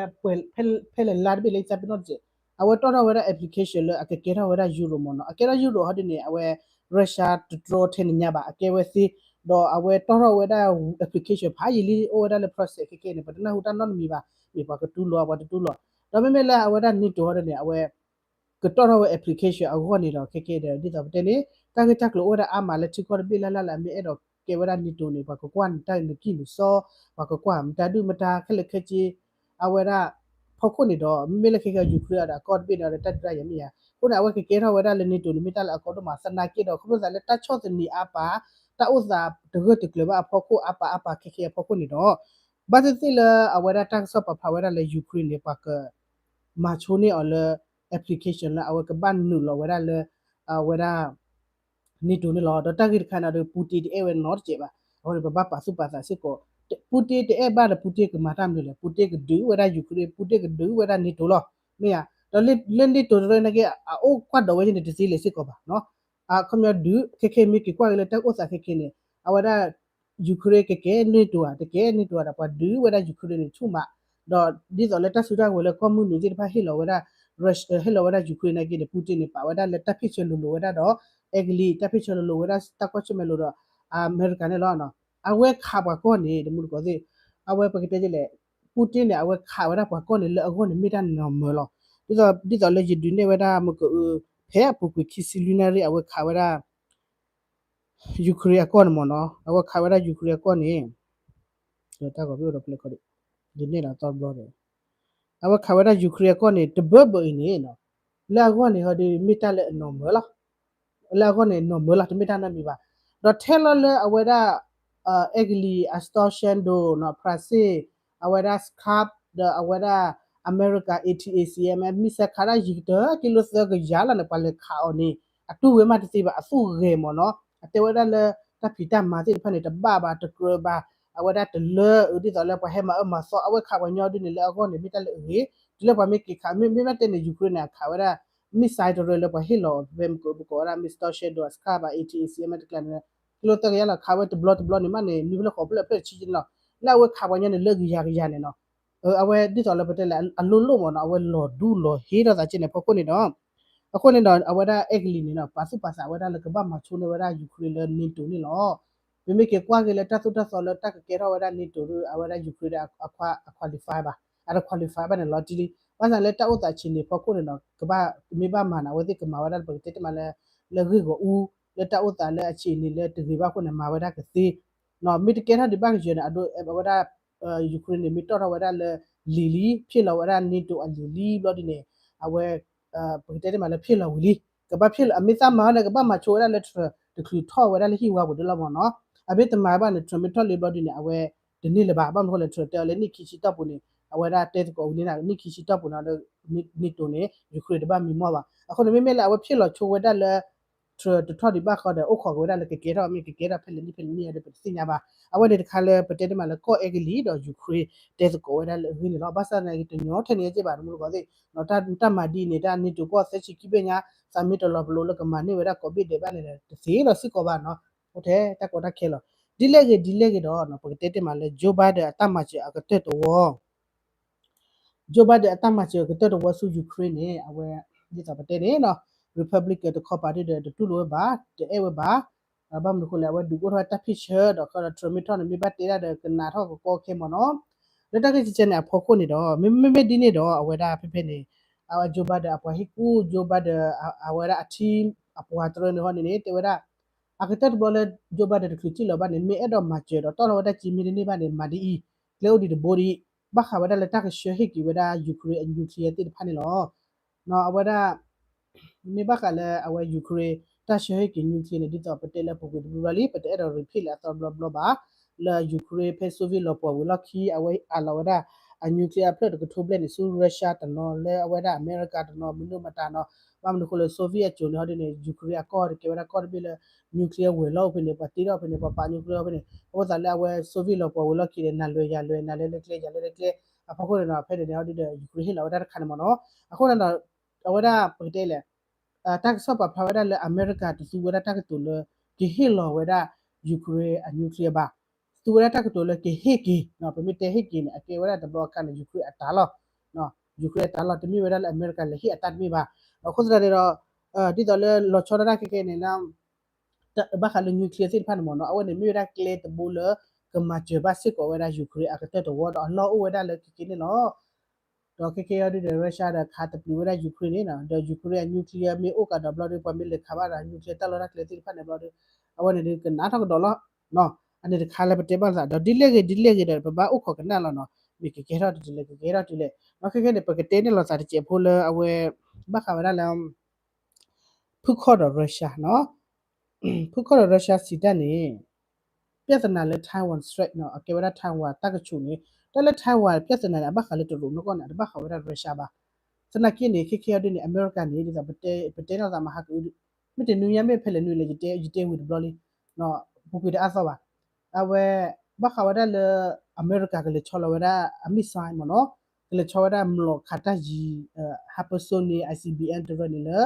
ဖဲလဲၣ်လါတဘ့ၣ်လၢယသးပ့ၤနီၣ်တစဲး အဝဲတီၣ်ထီၣ်ဝဲဒၣ် application လၢအကကဲထီၣ်ဝဲဒၣ် Europe မ့ၢ်နီၤ. အကဲထီၣ် Europe ဟီဒ်န့ၣ် အဝဲ Russia တတြီထဲန့ၣ်ညါဘၣ် အကဲဝဲသ့ ဒီးအဝဲတီၣ်ထီၣ်ဝဲဒၣ် application ဖးယံာ်လံအိၣ်ဝဲဒၣ်လၢ process ခဲကဲန့ၣ် ပတနၢ်ဟူတၢ်နီတမံၤဘၣ် မ့ၢ်ပှၤကတူၢ်လိာ်ပှၤတတူၢ်လိာ်. ဒီးမ့မ့ၢ်လၢအဝဲဒၣ် NATO ဟီဒ်န့ၣ် အဝဲ ကတီၣ်ထီၣ်ဝဲ application အဂီၢ်န့ၣ်ဒီး ခဲကဲဒီး ဒ်သိးပတဲန့ၣ် တၢ်ဂ့ၢ်တၢ်ကျိၤအိၣ်ဝဲဒၣ်အါမးလၢထံကီၢ်တဘ့ၣ်လၢ်လၢ်လၢအမ့ၢ်အဲၣ်ဒိးကဲဝဲဒၣ် NATO န့ၣ် ပှၤကကွၢ်နတၢ်နကံၢ်နစီ ပှၤကကွၢ်မတၤဒုၣ်မတၤခဲလၢာ်ခဲဆ့ အဝဲဒၣ် ဖီခိၣ်န့ၣ်ဒီး မ့မ့ၢ်လၢခဲကဲ Ukraine ဒီးအကီၢ်တဘ့ၣ်န့ၣ်ဒီး တၢ်ဒုးတၢ်ယၤမ့ၢ်ယါ အဃိန့ၣ် အဝဲကကဲထီၣ်ဝဲဒၣ်လၢ NATO န့ၣ် မ့ၢ်တၢ်လၢအကီဒိၣ်မး သနာ်က့ဒီး ခီဖျိသးလၢတၢ်ဆီၣ်သနံးအါပာ် တၢ်အိၣ်သးတဂၢၢ်တကျၢၤဘၣ်အဖီခိၣ် အါပာ်အါပာ်ခဲကဲအဖီခိၣ်န့ၣ်ဒီး ဘၣ်သ့ၣ်သ့ၣ်လၢအဝဲဒၣ်တၢ်ကစီၣ်ပာ်ဖျါဝဲဒၣ်လၢ Ukraine န့ၣ် ပှၤက မၤဆိန့ၢ်အီၤလၢ application လၢအဝဲကဘၣ်နုာ်လီၤဝဲဒၣ်လၢ အဝဲဒၣ် NATO န့ၣ်လီၤ. ဒီးတၢ်ဂ့ၢ်တခါန့ၣ်ဒီး Putin တအဲၣ်ဝဲနီတစဲးဘၣ်. အဃိန့ၣ် ပဘၣ်ပာ်သူၣ်ပာ်သးစ့ၢ်ကီး Putin တအဲၣ်ဘၣ်ဒီး Putin ကမၤတၢ်မနုၤလဲၣ်. Putin ကဒုးဝဲဒၣ် Ukraine, Putin ကဒုးဝဲဒၣ် NATO လီၤ. မ့ၢ်ဧါ. ဒီးလၢ NATO တရၢနာ်က့ အအိၣ်ကွၢ်ဒိးဝဲန့ၣ် တသ့လၢၤစ့ၢ်ကီးဘၣ်နီၤ. အခီပညီဒုး ခဲခဲမ့ၢ်က့ၤကွၢ်က့ၤလၢတၢ်အိၣ်သးခဲခဲန့ၣ် အဝဲဒၣ် Ukraine ကကဲ NATO ဧါ, တကဲ NATO ဧါဒီး ပှၤဒုးဝဲဒၣ် Ukraine န့ၣ်ဆူၣ်မး, ဒီးဒ်သိးလၢတၢ်စုတၢ်ကဝဲၤလၢကီၢ်မုၢ်နုာ်သ့ၣ်တဖၣ်ဟ့ၣ်လီၤဝဲဒၣ် Russia ဟ့ၣ်လီၤဝဲဒၣ် Ukraine နာ်က့န့ၣ် Putin န့ၣ် ပာ်ဝဲဒၣ်လၢတၢ်ဖ့ၣ်ဆၢလိၤလိၤဝဲဒၣ်ဒီး Italy တၢ်ဖ့ၣ်ဆၢလိၤလိၤဝဲဒၣ်တၢ်ကွၢ်ဆၢၣ်မဲာ်လိၤဒီး အမဲရကၤန့ၣ်လီၤ. အဝဲခးပှၤကီၢ်န့ၣ် တမူတကိးသ့ၣ် အဝဲပကတဲဒ်လဲၣ် Putin န့ၣ် အဝဲခးဝဲဒၣ်ပှၤကီၢ်န့ၣ် လၢအဂီၢ်န့ၣ်မ့ၢ်တၢ်နီၤမၢလီၤ. ဒ်သိး ဒ်သိးလၢယဒုးနဲၣ်ဝဲဒၣ်မကအၢ ဖဲအပူၤကွံာ်ခံဆံလွံၢ်နၣ်ရံၣ် အဝဲခးဝဲဒၣ် Ukraine အကီၢ်န့ၣ်မ့ၢ်နီၤ, အဝဲခးဝဲဒၣ် Ukraine အကီၢ်န့ၣ် တၢ်ဂီၤဘ့ၣ်အိၣ်ဒီးဖျဲးခီဒံး ယန့ၢ်ဒီးသီတဘျီဒီး အဝဲခးဝဲဒၣ် Ukraine အကီၢ်န့ၣ် တဘၢဘၢအံၤန့ၣ် လၢအဂီၢ်န့ၣ်ဟီဒ်မ့ၢ်တၢ်လၢအနီၤမၢလီၤ. လၢအဂီၢ်န့ၣ် နီၤမၢလီၤ တမ့ၢ်တၢ်နီတမံၤဘၣ်. ဒီးထဲလီၤလၢအဝဲဒၣ် Italy အ Storm Shadow နီၤ France အဝဲဒၣ် Scud ဒီးအဝဲဒၣ် အမဲရကၤ A T A C M မံၤစဲးခးဒၣ် ယံၤကတၢၢ်ကံလိသၢကယၤလီၤန့ၣ် ပှၤလဲၤခးအီၤန့ၣ် အတူၢ်ဝဲမးတသ့ဘၣ် အသူၣ်ဂဲၤမ့ၢ်နီၤ. အတဲဝဲဒၣ်လၢ တၢ်ဖံးတၢ်မၤသ့ၣ်တဖၣ်န့ၣ် တဘၣ်ဘၣ် တကြၢးဘၣ် အဝဲဒၣ်တလၢ ဒ်သိးလၢပှၤဟဲမၤအၢမၤသီ အဝဲခးပှၤညီဒ်န့ၣ်လၢအဂီၢ်န့ၣ် မ့ၢ်တၢ်လၢအဂ့ၤ, တုၤလၢပှၤမ့ၢ်က့ၤခး မ့ၢ် မ့ၢ်ဘၣ်တဲန့ၣ် Ukraine န့ၣ် အခးဝဲဒၣ် missile တရၢလၢပှၤဟ့ၣ်လီၤ ပမ့ၢ်ကိးဝဲဒၣ် missile Shadow အစခါဘၣ် A T A C M တကျါန့ၣ် ကလီသၢကယၤလီၤ ခးဝဲတဘျီတဘျီန့ၣ် မ့ၢ်န့ၣ် နွံဖျၢၣ်ဃိးဖျၢၣ်အဖျၢၣ်တဆံန့ၣ်လီၤ. လၢအဝဲခးပှၤညီန့ၣ် လၢကယၤကယၤန့ၣ်နီၤ အဝဲဒ်သိးလၢပတဲလဲၣ် အလိၣ်လိၣ်မ့ၢ်နီၤ အဝဲလီၤဒူလီၤဟ့ထီၣ်သးက့န့ၣ် အဖီခိၣ်န့ၣ်ဒီး အဃိန့ၣ်ဒီး အဝဲဒၣ်အဲကလံးန့ၣ်နီၤ ပာ်သူၣ်ပာ်သးဝဲဒၣ်လၢကဘၣ်မၤဆိန့ၢ်ဝဲဒၣ် Ukraine လၢ NATO န့ၣ်လီၤ. ပမ့ၢ်က့ၤကွၢ်က့ၤလၢတၢ်သိၣ်တၢ်သီလၢတၢ်ကကဲထီၣ်ဝဲဒၣ် NATO ဒီး အဝဲဒၣ် Ukraine ဒီး အ qualify ဘၣ်, အတ qualify ဘၣ်န့ၣ်လီၤတံၢ်လံ. ဘၣ်ဆၣ်လၢတၢ်အိၣ်သးဆံးန့ၣ် ဖီခိၣ်န့ၣ်ဒီး ကဘၣ် မ့ၢ်ဘၣ်မၤန့ၣ် အဝဲသ့ၣ်ကမၤဝဲဒၣ်လၢပကတဲတမံၤလၢ လၢဂ့ၢ်ဂီၤအူ လၢတၢ်အိၣ်သးလၢအဆံးန့ၣ်လၢတဂ့ၤဘၣ်အဃိန့ၣ် မၤဝဲဒၣ်ကသ့ မ့ၢ်တကဲထီၣ်ဒံးဘၣ်ကယၢၤန့ၣ် အဒိ အဝဲဒၣ် Ukraine န့ၣ် မ့ၢ်တီၣ်ထီၣ်ဝဲဒၣ်လၢ လံာ်လံ, ဖျဲၣ်လီၤဝဲဒၣ် NATO အလံာ်လံဘျီဒ်န့ၣ် အဝဲ ပကတဲတမံၤလၢဖျဲၣ်လီၤဝံၤလံ. ကဘၣ်ဖျဲၣ်လီၤ အမ့ၢ်သးမၤန့ၣ် ကဘၣ်မၤဆိဝဲဒၣ်လၢ Trump တချုးထီၣ်ဝဲဒၣ်လၢဟံၣ်ဝါပူၤဒၣ်လီၤမ့ၢ်နီၤ. အမ့ၢ်တမၤဘၣ်န့ၣ် Trump မ့ၢ်ထီၣ်လံဘျီဒ်န့ၣ် အဝဲတန့ၢ်လၢၤဘၣ်. ဘၣ်မနုၤအဃိလဲၣ် Trump တဲအီၤလၢနံၣ်ခံဆံတီၢ်ပူၤန့ၣ် အဝဲဒၣ်တဲသကိးဝံၤလံန့ၣ် နံၣ်ခံဆံတီၢ်ပူၤန့ၣ် NATO န့ၣ် Ukraine တဘၣ်မံမီၢ်ဘၣ်. အဃိန့ၣ် မ့မ့ၢ်လၢအဝဲဖျဲၣ်လီၤဆိဝဲဒၣ်လၢ Trump တထီၣ်ဒံးဘၣ်ဃီဒီး အိၣ်ခိးက့ၤဝဲဒၣ်လၢကကဲထီၣ် မ့ၢ်ကကဲထီၣ်ဖဲလဲၣ်နံၣ်ဖဲလဲၣ်နံၣ်ဒီး ပတသ့ၣ်ညါဘၣ်. အဝဲန့ၣ်တခါလၢပတဲတမံၤလၢကီၢ်အဲကလံးဒီး Ukraine တဲသကိးဝဲဒၣ်လၢအဂ့ၢ်န့ၣ်လီၤ. ဘၣ်ဆၣ်သနာ်က့ တညီထဲန့ၣ်က့ဘၣ် တမူတကိးသ့ၣ် တၢ်မၤဒ်န့ၣ် တၢ် NATO ကီၢ်သၢဆံခံဘ့ၣ်ညါ သးမ့ၢ်တလီၤပလိာ်လၢကမၤန့ၢ်ဝဲဒၣ်ကိးဘ့ၣ်ဒဲးဘၣ်န့ၣ်ဒီး တသ့လီၤစ့ၢ်ကီးဘၣ်နီၤ. အိၣ်ထဲတၢ်ကီတၢ်ခဲလီၤ. ဒ်လဲၣ်ဂ့ၤဒ်လဲၣ်ဂ့ၤဒီး ပကတဲတမံၤလၢ Joe Biden အတၢ်မၤစၢၤအကတၢၢ်တဝီ Joe Biden အတၢ်မၤစၢၤကတၢၢ်တဝီဆူ Ukraine န့ၣ် အဝဲ ဒ်သိးပတဲန့ၣ်နီၤ Republican တခီပၤဒ်ဒီး တတူၢ်လိာ်ဝဲဘၣ် တအဲၣ်ဝဲဘၣ်. ဘၣ်မနုၤအဃိလဲၣ် အဝဲဒုးအိၣ်ထီၣ်ဝဲတၢ်ဖ့ၣ်ဆၢဒီး ခီဒီး Trump မ့ၢ်ထီၣ်န့ၣ် မ့ၢ်ဘၣ်တဲဒၣ်ဒီး ကနးထီၣ်ကကီခဲမ့ၢ်နီၤ. လၢတၢ်ဂ့ၢ်ကဲန့ၣ်အဖီခိၣ်န့ၣ်ဒီး မ့မ့ၢ်ဒ်န့ၣ်ဒီး အဝဲဒၣ်ဖဲဖဲန့ၣ် အဝဲ Joe Biden အပှၤဟ့ၣ်ကူၣ် Joe Biden အဝဲဒၣ်အ team အပှၤတရၢန့ၣ်ဟီန့ၣ်န့ၣ် တဲဝဲဒၣ် အကတၢၢ်တဘျီလၢ Joe Biden တချုးထံၣ်လီၤဘၣ်န့ၣ် မ့ၢ်အဲၣ်ဒိးမၤစၢၤဒီးတီၢ်လီၤဝဲဒၣ်က့မ့ၢ်တန့ၢ်ဘၣ်န့ၣ် မၤဒ်အံၤ ကျဲအိၣ်ဒံးတဘိဒံး ဘၣ်ဃးဝဲဒၣ်လၢတၢ်ကဆှၢဟ့ၣ်က့ၤဝဲဒၣ် Ukraine အ nuclear သ့ၣ်တဖၣ်န့ၣ်လီၤ. အဝဲဒၣ် မ့ၢ်ဘၣ်ဃးလၢအဝဲ Ukraine တၢ်ဆှၢဟ့ၣ်က့ၤ nuclear န့ၣ် ဒ်သိးပတဲလၢပူၤကွံာ်တဘျီဘျီလံ ပတအဲၣ်ဒိး repeat လၢအသီတဘျီဘျီဘၣ် လၢ Ukraine ဖဲ Soviet လီၤပှီၢ်ဝံၤလီၢ်ခံ အဝဲအးလီၤဝဲဒၣ် အ nuclear အဖျၢၣ်တကထိဘျဲၣ်န့ၣ် ဆူ Russia တနီၤ လၢအဝဲဒၣ်အမဲရကၤတနီၤ မနုၤမတၤနီၤ ဘၣ်မနုၤအဃိလၢ Soviet အစိၤန့ၣ်ဟီဒ်န့ၣ် Ukraine အကီၢ်တကဲဝဲဒၣ်ကီၢ်တဘ့ၣ်လၢ nuclear ဝဲၤလီၤအိၣ်ဖဲန့ၣ် ပှၤတ့ထီၣ်ဖဲန့ၣ် ပှၤပာ် nuclear ဖဲန့ၣ် အဃိသတးလၢအဝဲ Soviet လီၤပှီၢ်ဝံၤလီၢ်ခံန့ၣ် နၤလဲၤယၤလဲၤ နၤလဲၤလၢကျဲ ယၤလဲၤလၢကျဲ အဖီခိၣ်န့ၣ်ဒီး ဖဲန့ၣ်န့ၣ်ဟီဒ်ဒီး Ukraine ဟ့ၣ်လီၤဝဲဒၣ်တခါန့ၣ်မ့ၢ်နီၤ. အဃိန့ၣ်ဒီး အဝဲဒၣ်ပကတဲလဲၣ် တၢ်ကစီၣ်ပာ်ဖျါဝဲဒၣ်လၢ အမဲရကၤတသူဝဲဒၣ်တၢ်ကတိၤလၢ ကဟ့ၣ်လီၤဝဲဒၣ် Ukraine အ nuclear ဘၣ်. သူဝဲဒၣ်တၢ်ကတိၤလၢကဟ့ၣ်က့ၤ ပမ့ၢ်တဲဟ့ၣ်က့ၤန့ၣ် အကဲဝဲဒၣ်တဘျီအခါန့ၣ် Ukraine အတၢ်လီၢ် Ukraine အတၢ်လီၢ် တမ့ၢ်ဝဲဒၣ်လၢအမဲရကၤလဲၤဟ့ၣ်အတၢ်တမ့ၢ်ဘၣ်. အဃိသတးန့ၣ်ဒီး ဒ်သိးလၢလီၤဆီဒၣ်တၢ်ခဲခဲန့ၣ် ဘၣ်ဃးလၢ nuclear သ့ၣ်တဖၣ်န့ၣ်မ့ၢ်နီၤ အဝဲန့ၣ်မ့ၢ်ဝဲဒၣ်ကျဲတဘိလၢ ကမၤစၢၤဘၣ်စ့ၢ်ကီးဝဲဒၣ် Ukraine အကတၢၢ်တဝီဒီးအလီၢ်အိၣ်ဝဲဒၣ်လၢခဲခဲန့ၣ်လီၤ. ဒီးခဲခဲအံၤဒ်ဒီး Russia ဒီးခးသပျုးဝဲဒၣ် Ukraine န့ၣ်နီၤ ဒီး Ukraine အ nuclear မ့ၢ်အိၣ်ကဒီးဘျီဒီး ပှၤမ့ၢ်လဲၤခးဘၣ်ဒီး nuclear တၢ်လီၢ်တၢ်ကျဲသ့ၣ်တဖၣ်န့ၣ်ဘျီဒီး အဝဲန့ၣ်ဒုးကနးထီၣ်ကဒီးလီၤ. အန့ၣ်တခါလၢပတဲဘၣ်သးဒီး ဒ်လဲၣ်ဂ့ၤဒ်လဲၣ်ဂ့ၤဒီး ပဘၣ်အိၣ်ခိးကနၣ်လီၤနီၤ မ့ၢ်ကကဲထီၣ်တုၤလဲၣ် ကကဲထီၣ်တုၤလဲၣ်. ဒီးခဲခဲန့ၣ် ပကတဲန့ၣ်လီၤသးတစဲးဖိလၢအဝဲ ဘၣ်ဃးဝဲဒၣ်လၢ ဖုခီၣ်ဒီး Russia နီၤ ဖုခီၣ်ဒီး Russia စံးတၢ်န့ၣ် ပြဿနာလၢ Taiwan Strait နီၤ အကဲဝဲဒၣ် Taiwan တၢ်ကဆူးန့ၣ် တၢ်လၢ Taiwan ပြဿနာန့ၣ် အဘၣ်ဃးလၢတရူးနီၢ်ကီၢ်န့ၣ် အတဘၣ်ဃးဝဲဒၣ် Russia ဘၣ်. သနာ်က့န့ၣ် ခဲခဲအံၤဒ်န့ၣ် အမဲရကၤန့ၣ် ဒ်သိးပတဲ ပတဲနီၢ်သးမဟါကအု မ့ၢ်တနွံညါမ့ၢ်ဖဲလဲၣ်နွံလဲၣ် ယတဲ ယတဲဝံၤတဘျီလံ ပူၤကွံာ်တအါသီဘၣ်. အဝဲ ဘၣ်ဃးဝဲဒၣ်လၢ အမဲရကၤကလဲၤဆီလီၤဝဲဒၣ်အ missile မ့ၢ်နီၤ ကလဲၤဆီဝဲဒၣ်မျိာ်ခးတၢ်ယံၤ hypersonic I C B M တရၢန့ၣ်လၢ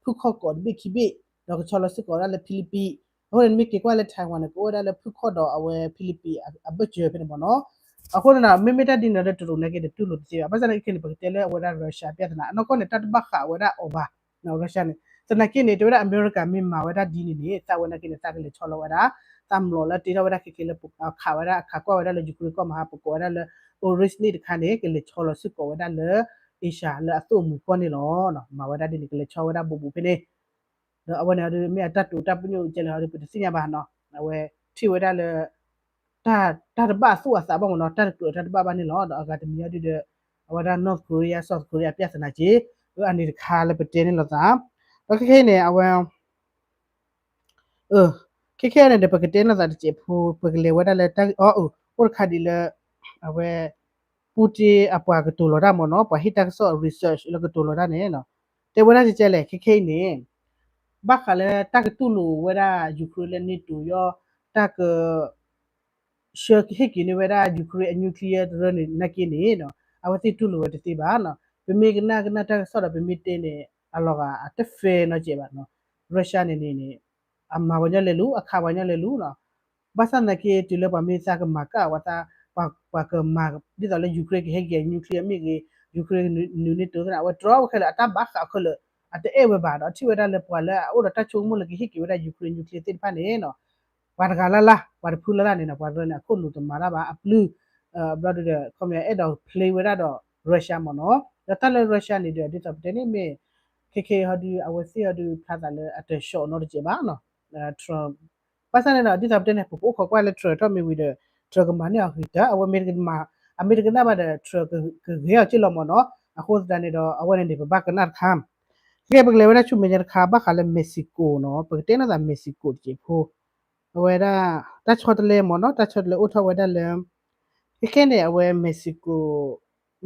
ဖုခီၣ်ကိးတဘ့ၣ်ခံဘ့ၣ် ဒီးကဆီလီၤစ့ၢ်ကီးဝဲဒၣ်လၢ Philippines အဃိန့ၣ် မ့ၢ်က့ၤကွၢ်လၢ Taiwan န့ၣ် ကအိၣ်ဝဲဒၣ်လၢဖုခီၣ်ဒီးအဝဲ Philippines အဘၢၣ်စၢၤဖဲန့ၣ်မ့ၢ်နီၤ. အဃိန့ၣ်ဒီး မ့မ့ၢ်တၢ်ဒ်န့ၣ်ဒီး တရူးန့ၣ်က့ၤတတူၢ်လိာ်တသ့ဘၣ်. ဘၣ်ဆၣ်သနာ်က့ခဲန့ၣ် ပကတဲလၢအဝဲဒၣ် Russia ပြဿနာ အနီၢ်ကီၢ်န့ၣ် တၢ်တဘၣ်ဃးဝဲဒၣ်အီၤဘၣ် Russia န့ၣ် သနာ်က့န့ၣ် တဲဝဲဒၣ် အမဲရကၤမ့ၢ်မၤဝဲဒၣ်ဒ်န့ၣ်န့ၣ် သးဝဲနာ်က့န့ၣ် သးကလဲၤဆီလီၤဝဲဒၣ် သးမျိာ်လၢတ့ထီၣ်ဝဲဒၣ်ခဲခဲလၢ ခးဝဲဒၣ် အခးကွၢ်ဝဲဒၣ်လၢ Ukraine ကီၢ်မဟါ ပကိးဝဲဒၣ်လၢ Oryzhny တခါန့ၣ် ကလဲၤဆီလီၤစ့ၢ်ကီးဝဲဒၣ်လၢ Asia လၢအသိၣ်အမုာ်ကီၢ်န့ၣ်လီၤ. မၤဝဲဒၣ်ဒ်န့ၣ် ကလဲၤဆီဝဲဒၣ်ဘူးဘူးဖဲန့ၣ် ဒီးအဝဲန့ၣ်ဒီး မ့ၢ်အတၢ်တိာ်တၢ်ပညိၣ်ကဲလဲၣ်ဒီး ပတသ့ၣ်ညါဘၣ်နီၤ. အဝဲထံၣ်ဝဲဒၣ်လၢ တၢ် တၢ်တဘၣ်အသူၣ်အသးဘၣ်မ့ၢ်နီၤ, တၢ်တကြၢးတၢ်တဘၣ်ဘၣ်န့ၣ်လီၤ. ဒီးအဂၤတမံၤအံၤဒုဒီး အဝဲဒၣ် North Korea South Korea ပြဿနာက့ၤ အန့ၣ်တခါလၢပတဲန့ၣ်လိာ်သး. ဒီးခဲခဲအံၤန့ၣ် အဝဲ ခဲခဲအံၤန့ၣ်ဒီး ပကတဲလိာ်သးတစဲးဖိ ပကလဲၤဝဲဒၣ်လၢတၢ်အီၣ်အုး အိၣ်တခါဒ်လၢ အဝဲ Putin အပှၤကတိၤလီၤတၢ်မ့ၢ်နီၤ, ပှၤဟ့ၣ်တၢ်ကစီၣ် research လၢကတိၤလီၤတၢ်န့ၣ် တဲဝဲဒၣ်ကဲကဲလဲၣ် ခဲခဲအံၤန့ၣ် ဘၣ်ဃးလၢတၢ်ကတူၢ်လိာ်ဝဲဒၣ် Ukraine လၢ NATO ယီၤ တၢ်က ဆှၢဟ့ၣ်က့ၤန့ၢ်ဝဲဒၣ် Ukraine အ nuclear တရၢန့ၣ် နာ်က့န့ၣ်နီၤ အဝဲသ့ၣ်တူၢ်လိာ်ဝဲတသ့ဘၣ်နီၤ. ပမ့ၢ်ကနၣ်ကနၣ်တၢ်ကစီၣ်ဒီး ပမ့ၢ်တဲန့ၣ် အလီၤဂာ်အတ fair နီတစဲးဘၣ်နီၤ. Russia န့ၣ်န့ၣ်န့ၣ် အမၤပှၤညီလဲၤလူၤ အခးပှၤညီလဲၤလူၤနီၤ. ဘၣ်ဆၣ်သနာ်က့ တုၤလၢပှၤမ့ၢ်သးကမၤကၣ်ဝဲသး ပှၤ ပှၤကမၤ ဒ်သိးလၢ Ukraine ကဟဲက့ၤ nuclear မ့ၢ်ဂ့ၤ Ukraine နုာ်န့ၢ်တိသနာ် အဝဲတြီဝဲခဲလၢာ် အတၢ်ဘၣ်ဃးခဲလၢာ် အတအဲၣ်ဝဲဘၣ်ဒီး ထံၣ်ဝဲဒၣ်လၢပှၤလၢအအိၣ်ဒီးတၢ်ဆိကမိၣ်လၢကဟ့ၣ်က့ၤဝဲဒၣ် Ukraine nuclear သ့ၣ်တဖၣ်န့ၣ်နီၤ ပှၤတဂၤလၢ်လၢ် ပှၤတဖုလၢ်လၢ်န့ၣ်နီၤ ပှၤတရၢန့ၣ် အခိၣ်နူာ်တမၤတၢ်ဘၣ် အပျုၢ် ဘျီဒုဒီး ခီပညီအဲၣ်ဒိး play ဝဲဒၣ်ဒီး Russia မ့ၢ်နီၤ. ဒီးတၢ်လၢ Russia န့ၣ်ဒီး ဒ်သိးပတဲန့ၣ်မ့ၢ် ခဲခဲဟီဒု အဝဲသ့ၣ်ဟီဒု ဖျါသးလၢအတၢ် shock နီတစဲးဘၣ်နီၤ Trump ဘၣ်ဆၣ်န့ၣ်ဒီး ဒ်သိးပတဲန့ၣ် ပကအိၣ်ခိးကွၢ်လၢ Trump ထီၣ်မ့ၢ်ဝံၤဒီး Trump ကမၤန့ၢ်အီၤဂ့ၤတၢ် အဝဲမ့ၢ်တကနၣ် အမ့ၢ်တကနၣ်ဘၣ်ဒီး Trump ကဂဲၤအီၤက့ၢ်လီၤမ့ၢ်နီၤ. အဃိသတးန့ၣ်ဒီး အဝဲန့ၣ်န့ၣ် ပဘၣ်ကနၣ်တခါ ခဲကဲ ပကလဲၤဝဲဒၣ်ဆူမဲာ်ညါတခါ ဘၣ်ဃးလၢ Mexico နီၤ ပကတဲနီၢ်သး Mexico တစဲးဖိ အဝဲဒၣ် တၢ်ဆီတလဲမ့ၢ်နီၤ တၢ်ဆီတလဲအိၣ်ထီၣ်ဝဲဒၣ်လၢ ခဲခဲန့ၣ် အဝဲ Mexico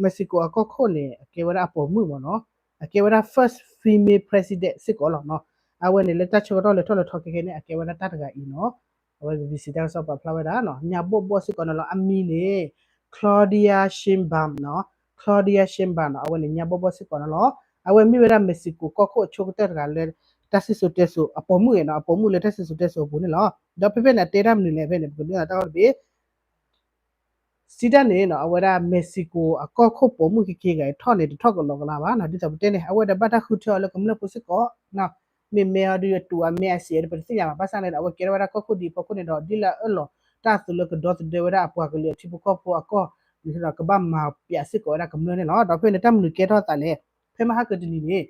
Mexico အကီၢ်ခိၣ်န့ၣ် အကဲဝဲဒၣ်အပိာ်မုၣ်မ့ၢ်နီၤ အကဲဝဲဒၣ် first female president စ့ၢ်ကီးလီၤနီၤ. အဝဲန့ၣ်လၢတၢ်ဆၢကတီၢ်လဲၤထီၣ်လဲၤထီခဲခဲန့ၣ် အကဲဝဲဒၣ်တၢ်တဂၤအံၤနီၤ. အဝဲ B B C တၢ်ကစီၣ်ပာ်ဖျါဝဲဒၣ်နီၤ ညါဘီၣ်ဘီၣ်စ့ၢ်ကီးန့ၣ်လီၤ အမံၤန့ၣ် Claudia Sheinbaum နီၤ Claudia Sheinbaum နီၤ အဝဲန့ၣ် ညါဘီၣ်ဘီၣ်စ့ၢ်ကီးန့ၣ်လီၤ. အဝဲမ့ၢ်ဝဲဒၣ် Mexico ကီၢ်ခိၣ်အဆိကတၢၢ်တဂၤလၢ တၢ်စံၣ်စိၤတဲစိၤ အပိာ်မုၣ်နီၤ အပိာ်မုၣ်လၢတၢ်စံၣ်စိၤတဲစိၤအပူၤန့ၣ်လီၤ. ဒီးဖဲဖဲန့ၣ် အတဲတၢ်မနုၤလဲၣ်ဖဲန့ၣ် ပကဒုးနၢ်တၢ်အီၤတဘ့ၣ် စံးတၢ်န့ၣ်နီၤ အဝဲဒၣ် Mexico အကီၢ်ခိၣ်ပိာ်မုၣ်ခဲခဲဂၤအံၤထီၣ်န့ၣ် တထီၣ်ကလီကလီဘၣ်နီၤ ဒ်သိးပတဲန့ၣ် အဝဲဒၣ်ဘၣ်တၢ်ဃုထၢအီၤလၢကမျၢၢ်ဖိစ့ၢ်ကီး မ့မ့ၢ်အီၤဒုးအတူးအမဲအစဲးဒီး ပတသ့ၣ်ညါဘၣ် ဘၣ်ဆၣ်န့ၣ်ဒီး အဝဲကဲထီၣ်ဝဲဒၣ်ကီၢ်ခိၣ်ဒ်အဖီခိၣ်န့ၣ်ဒီး ဒ်လၢအအၢၣ်လီၤတၢ်အသိးလၢကဒီသဒၢဝဲဒၣ်အပှၤကလုာ်အထံဖိကီၢ်ဖိအကီၢ်န့ၣ်ဒီး ကဘၣ်မၤပျးစ့ၢ်ကီးဝဲဒၣ်ကမျၢၢ်န့ၣ်လီၤ. ဒီးဖဲန့ၣ် တၢ်မနုၤကဲထီၣ်သးလဲၣ် ဖဲမဟါကတနံၤန့ၣ်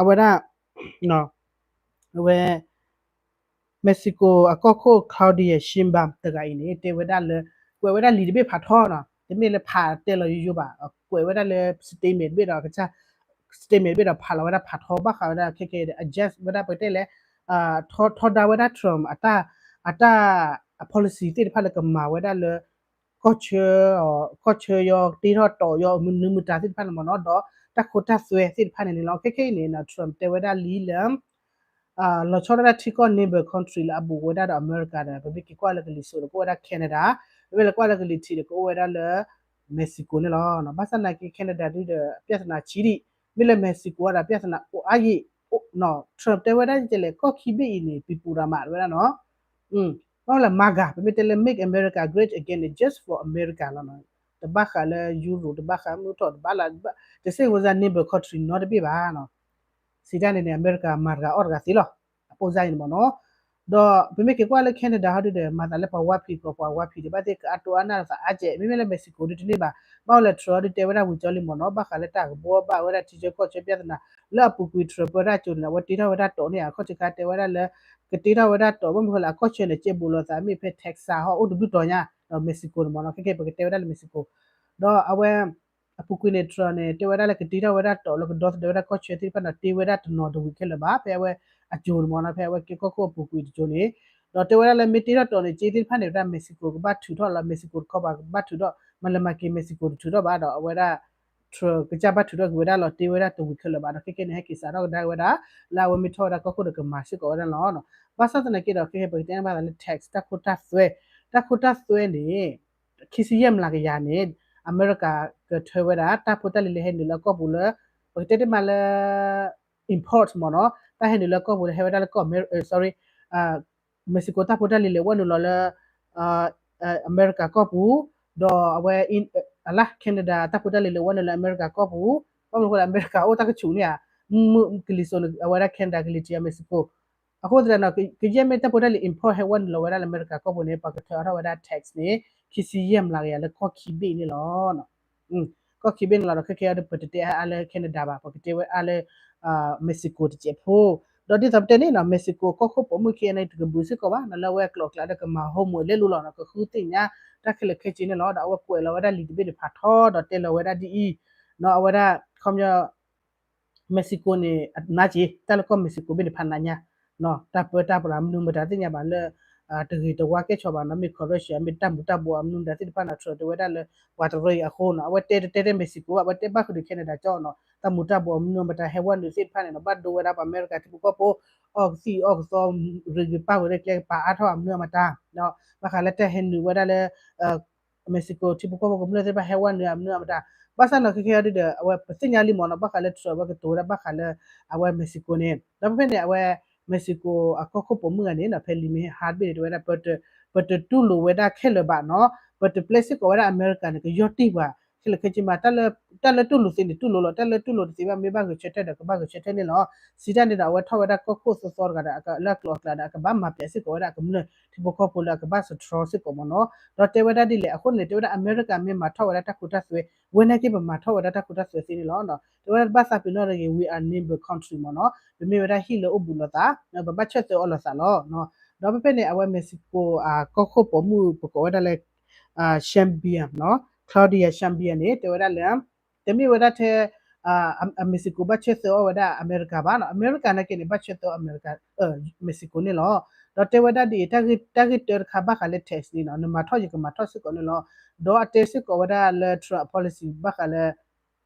အဝဲဒၣ် အဝဲ Mexico အကီၢ်ခိၣ် Claudia Sheinbaum တဂၤအံၤန့ၣ် တဲဝဲဒၣ်လၢ ကွဲးဝဲဒၣ်လံာ်တဘ့ၣ်ဖးထီနီၤ တမ့ၢ်လၢဖးတဲလီၤယိယိဘၣ် ကွဲးဝဲဒၣ်လၢ statement တဘ့ၣ်ဒီး statement တဘ့ၣ်ဒီးဖးလီၤဝဲဒၣ်ဖးထီဘၣ်ဃးဝဲဒၣ်ခဲခဲ adjust ဝဲဒၣ်ပတဲလဲၣ် ထီဒါဝဲဒၣ် Trump အတၢ် အတၢ် အ policy သ့ၣ်တဖၣ်လၢကမၤဝဲဒၣ်လၢ ကီၢ်ဆၢ ကီၢ်ဆၢယီၤ တ့ထီၣ်တီၤယီၤ မနုၤမတၤသ့ၣ်တဖၣ်န့ၣ်မ့ၢ်နီၤ ဒီးတၢ်ခိတၢ်သွဲသ့ၣ်တဖၣ်န့ၣ်န့ၣ်လီၤ. ခဲခဲအံၤန့ၣ် Trump တဲဝဲဒၣ်လံလၢ လီၤဆီဒၣ်တၢ်ထံကီၢ် neighbor country လၢအဘူးဝဲဒၣ်ဒီးအမဲရကၤဒီး ပမ့ၢ်က့ၤကွၢ်လၢကလံၤစိးဒီး ကအိၣ်ဝဲဒၣ် Canada ပမ့ၢ်လဲၤကွၢ်လၢကလံၤထံးဒီး ကအိၣ်ဝဲဒၣ်လၢ Mexico န့ၣ်လီၤ. ဘၣ်ဆၣ်သနာ်က့ Canada ဒုဒီး ပြဿနာဆံးဒံး မ့ၢ်လၢ Mexico ဒီး ပြဿနာအိၣ်အါယံၤ Trump တဲဝဲဒၣ်ယဲလဲၣ် ကီၢ်ခံဘ့ၣ်အံၤန့ၣ် ပံၤပူၤရၤမးဝဲဒၣ်နီၤ ဘၣ်လၢ MAGA ပမ့ၢ်တဲလၢ Make America Great Again န့ၣ် just for America လီၤ. တဘၣ်ဃးလၢ Europe တဘၣ်ဃးမုၢ်ထီၣ်တဘၣ်လၢ တစ့ၢ်ဝဲစၢ် neighbor country နီတဘ့ၣ်ဘၣ်နီၤ. စံးတၢ်န့ၣ်န့ၣ် အမဲရကၤမၤတဂၤအီၣ်တဂၤသ့လီၤ. အပိစါအံၤန့ၣ်မ့ၢ်နီၤ. ဒီးပမ့ၢ်က့ၤကွၢ်လၢ Canada ဟီဒုဒီး မၤသးလၢပှၤဝါဖံးကီးပှၤဝါဖံးဒီး ဘၣ်သ့ၣ်ကအတိၢ်အါနၢ်သးအါကဲး မ့မ့ၢ်လၢ Mexico ဒုတန့ၢ်ဘၣ်. ဘၣ်ဝဲလၢ Trump ဒုတဲဝဲဒၣ်ဝံၤကၠီလံမ့ၢ်နီၤ ဘၣ်ဃးလၢတၢ်ကဘှီဘၣ်ဝဲဒၣ်ထံဆၢကီၢ်ဆၢ ပြဿနာ လၢအပူၤကွံာ် Trump ပၢတၢ်ကၠိန့ၣ် အဝဲတ့ထီၣ်ဝဲဒၣ်တီၤန့ၣ် အခီၣ်ထံးခါတဲဝဲဒၣ်လၢ ကတ့ထီၣ်ဝဲဒၣ်တီၤ ဘၣ်မနုၤဃိလၢအကီၢ်ဆၢန့ၣ် ကဲဘူးလိာ်သးမ့ၢ်ဖဲ Texas ဟီၣ်အိၣ်တဘျုးတီၤညါ ဒီး Mexico န့ၣ်မ့ၢ်နီၤ ခဲကဲပကတဲဝဲဒၣ်လၢ Mexico ဒီးအဝဲ အပူၤကွံာ်န့ၣ် Trump န့ၣ် တဲဝဲဒၣ်လၢကတ့ထီၣ်ဝဲဒၣ်တီၤလၢကဒီသဒၢဝဲဒၣ်ကီၢ်ဆၢသ့ၣ်တဖၣ်န့ၣ် တ့ဝဲဒၣ်တနီၤတဝံၤခဲလၢာ်ဘၣ် ဖဲအဝဲအကၠိန့ၣ်မ့ၢ်နီၤ ဖဲအဝဲကဲကီၢ်ခိၣ်အပူၤကွံာ်တကၠိန့ၣ် ဒီးတဲဝဲဒၣ်လၢမ့ၢ်တ့ထီၣ်တီၤန့ၣ် က့သ့ၣ်တဖၣ်န့ၣ်ဝဲဒၣ် Mexico ကဘၣ်ထုးထီၣ်လီၤ Mexico တခီပၤကဘၣ်ထုးထီၣ် မၤလၢမၤက့ၤ Mexico တထုးထီၣ်ဘၣ်ဒီးအဝဲဒၣ် Trump ကစၢ်ဘၣ်ထုးထီၣ်က့ၤဝဲဒၣ်လီၤ တ့ဝဲဒၣ်တဝံၤခဲလၢာ်ဘၣ်ဒီး ခဲကဲန့ၣ် ဟဲက့ၤစးထီၣ်ကဒါက့ၤဝဲဒၣ် လၢအဝဲမ့ၢ်ထီၣ်ဝဲဒၣ်ကီၢ်ခိၣ်ဒီးကမၤစ့ၢ်ကီးဝဲဒၣ်လီၤ. ဘၣ်ဆၣ်သနာ်က့ဒီး ခဲကဲပကတဲဘၣ်သးလၢ tax တၢ်ခိတၢ်သွဲ တၢ်ခိတၢ်သွဲန့ၣ် ခံဆံယဲၢ်မျးကယၤန့ၣ် အမဲရကၤကထၢဝဲဒၣ် တၢ်ဖိတၢ်လံၤလၢဟဲနုာ်လၢကီၢ်ပူၤလၢ ပကတဲတ့ၢ်မးလၢ import မ့ၢ်နီၤ တၢ်ဟဲနုာ်လၢကီၢ်ပူၤလၢဟဲဝဲဒၣ်လၢကီၢ် sorry Mexico တၢ်ဖိတၢ်လံၤလဲၤဝဲနုာ်လီၤလၢ အမဲရကၤကီၢ်ပူၤ ဒီးအဝဲ အလၢ Canada တၢ်ဖိတၢ်လံၤလဲၤဝဲနုာ်လၢအမဲရကၤကီၢ်ပူၤ ဘၣ်မနုၤဃိလၢအမဲရကၤအိၣ်တၢ်ကဆူးန့ၣ်ဧါ မုၢ်ကလံၤစိးန့ၣ် အဝဲဒၣ် Canada ကလံၤထံး Mexico အဃိသတးဒီး ကယဲၢ်မ့ၢ်တၢ်ဖိတၢ်လံၤ import ဟဲဝဲနုာ်လီၤဝဲဒၣ်လၢအမဲရကၤကီၢ်ပူၤန့ၣ် ပှၤကထၢအါထီၣ်ဝဲဒၣ် tax န့ၣ် ခံဆံယဲၢ်မျးကယၤလၢကီၢ်ခံဘ့ၣ်န့ၣ်လီၤ. ကီၢ်ခံဘ့ၣ်န့ၣ်လီၤဒီး ခဲကဲအံၤဒီးပတတဲအါလၢ Canada ဘၣ် ပကတဲဝဲအါလၢ Mexico တစဲးဖိ ဒီးဒ်သိးပတဲန့ၣ်နီၤ Mexico ကီၢ်ခိၣ်ပိာ်မုၣ်ခံဂၤန့ၣ် တကဘုးစ့ၢ်ကီးဘၣ်နီၤ လၢအဝဲအကျိၤအကျဲဒီးကမၤ homework လဲလိာ်လီၤနီၤ ကဃုသ့ၣ်ညါ တၢ်ခဲလၢာ်ခဲဆ့န့ၣ်လီၤ. ဒီးအဝဲကွဲးလီၤဝဲဒၣ်လံာ်တဘ့ၣ်န့ၣ်ဖးထီ ဒီးတဲလီၤဝဲဒၣ်ဒ်အံၤ နီၤ အဝဲဒၣ် ခီပညီ Mexico န့ၣ် နါက့ တၢ်လၢကီၢ် Mexico ဘ့ၣ်န့ၣ်ဖးနးညါ တၢ်ပၢတၢ်ပြးမနုၤမတၤသ့ၣ်ညါဘၣ်လၢ တဂ့ၤတဝါကဲဆီဘၣ်နီၤ, မ့ၢ် corruption မ့ၢ်တၢ်မူၤတၢ်ဘှီးအမနုၤမတၤသ့ၣ်တဖၣ်နီၤ, Trump တဲဝဲဒၣ်လၢ ပှၤတရၢအံၤအဃိနီၤ, အဝဲတဲတတဲတဲ Mexico ဘၣ်, အဝဲတဲဘၣ်ဃုာ်ဒီး Canada ကၠီနီၤ, တၢ်မူၤတၢ်ဘှီးအမနုၤမတၤဟဲဝဲနုာ်သ့ၣ်တဖၣ်န့ၣ်နီၤ, ဘၣ်ဒိဝဲဒၣ်ပှၤအမဲရကၤထံဖိကီၢ်ဖိ အီၣ်ကသံၣ်အီၣ်ကသီ ရ့ဂ့ၤပာ်ဝဲဒၣ်ကျဲ ကပာ်အါထီၣ်အမနုၤမတၤ, ဒီးဘၣ်ဃးလၢတၢ်ဟဲနုာ်ဝဲဒၣ်လၢ Mexico ထံဖိကီၢ်ဖိကမျၢၢ်သ့ၣ်တဖၣ်ဟဲဝဲနုာ်အမနုၤမတၤ, ဘၣ်ဆၣ်နီၤ ခဲခဲအံၤဒီး အဝဲပသ့ၣ်ညါလံမ့ၢ်နီၤ, ဘၣ်ဃးလၢ Trump အဝဲကတိၤဝဲဒၣ်ဘၣ်ဃးလၢ အဝဲ Mexico န့ၣ်, ဒီးဖဲဖဲန့ၣ် အဝဲ Mexico အကီၢ်ခိၣ်ပိာ်မုၣ်ဂၤန့ၣ်နီၤ, ဖဲလံာ်မ့ၢ် hard ဘ့ၣ်န့ၣ် တဲဝဲဒၣ် ပတတူၢ်လိာ်ဝဲဒၣ်ခဲလၢာ်ဘၣ်နီၤ, ပတပျဲစ့ၢ်ကီးဝဲဒၣ်အမဲရကၤန့ၣ် ကယီၢ်တံၢ်ပှၤ ခဲလၢာ်ခဲဆ့မး, တၢ်လၢတူၢ်လိာ်သ့န့ၣ် တူၢ်လိာ်လီၤ, တၢ်လၢတူၢ်လိာ်တသ့ဘၣ် မ့ၢ်ဘၣ်ဂဲၤဆၢထၢၣ်ဒီး ကဘၣ်ဂဲၤဆၢထၢၣ်န့ၣ်လီၤ. စံးတၢ်န့ၣ်ဒီး အဝဲထီၣ်ဝဲဒၣ်ကီၢ်ခိၣ်သီသီတဂၤဒီး လၢအကျိၤအကျဲဒီး အကဘၣ်မၤပျဲးစ့ၢ်ကီးဝဲဒၣ်အကမျၢၢ်ထံဖိကီၢ်ဖိလၢအကဘၣ် strong စ့ၢ်ကီးမ့ၢ်နီၤ, ဒီးတဲဝဲဒၣ်ဒ်လဲၣ်အဃိန့ၣ် တဲဝဲဒၣ် အမဲရကၤမ့ၢ်မၤထီၣ်ဝဲဒၣ်တၢ်ခိတၢ်သွဲ ဝဲနာ်က့ပမၤထီၣ်ဝဲဒၣ်တၢ်ခိတၢ်သွဲသ့န့ၣ်လီၤ. တဲဝဲဒၣ်ဘၣ်သးပ့ၤနီၣ်တဂ့ၤ we are neighbor country မ့ၢ်နီၤ, ပမ့ၢ်ဝဲဒၣ်ဟံၣ်လၢအိၣ်ဘူးလိာ်သး, ပဘၣ်ဆၢၣ်သၢအီၤလိာ်သးလီၤ. ဒီးဖဲဖဲန့ၣ် အဝဲ Mexico အကီၢ်ခိၣ်ပိာ်မုၣ်ပကိးဝဲဒၣ်လၢ Sheinbaum နီၤ, Claudia Sheinbaum န့ၣ် တဲဝဲဒၣ်လၢ တမ့ၢ်ဝဲဒၣ်ထဲ အ Mexico ဘၣ်ဆၢၣ်သၢအီၤဝဲဒၣ်အမဲရကၤဘၣ်နီၤ, အမဲရကၤနာ်က့န့ၣ် ဘၣ်ဆၢၣ်သၢအီၤ Mexico န့ၣ်လီၤ. ဒီးတဲဝဲဒၣ်ဒ်အံၤ တၢ်ဂ့ၢ်တၢတခါဘၣ်ဃးလၢ tax န့ၣ်နီၤ, နမၤထီၣ်ယကမၤထီၣ်စ့ၢ်ကီးန့ၣ်လီၤ. ဒီးအတဲစ့ၢ်ကီးဝဲဒၣ်လၢ Trump အ policy ဘၣ်ဃးလၢ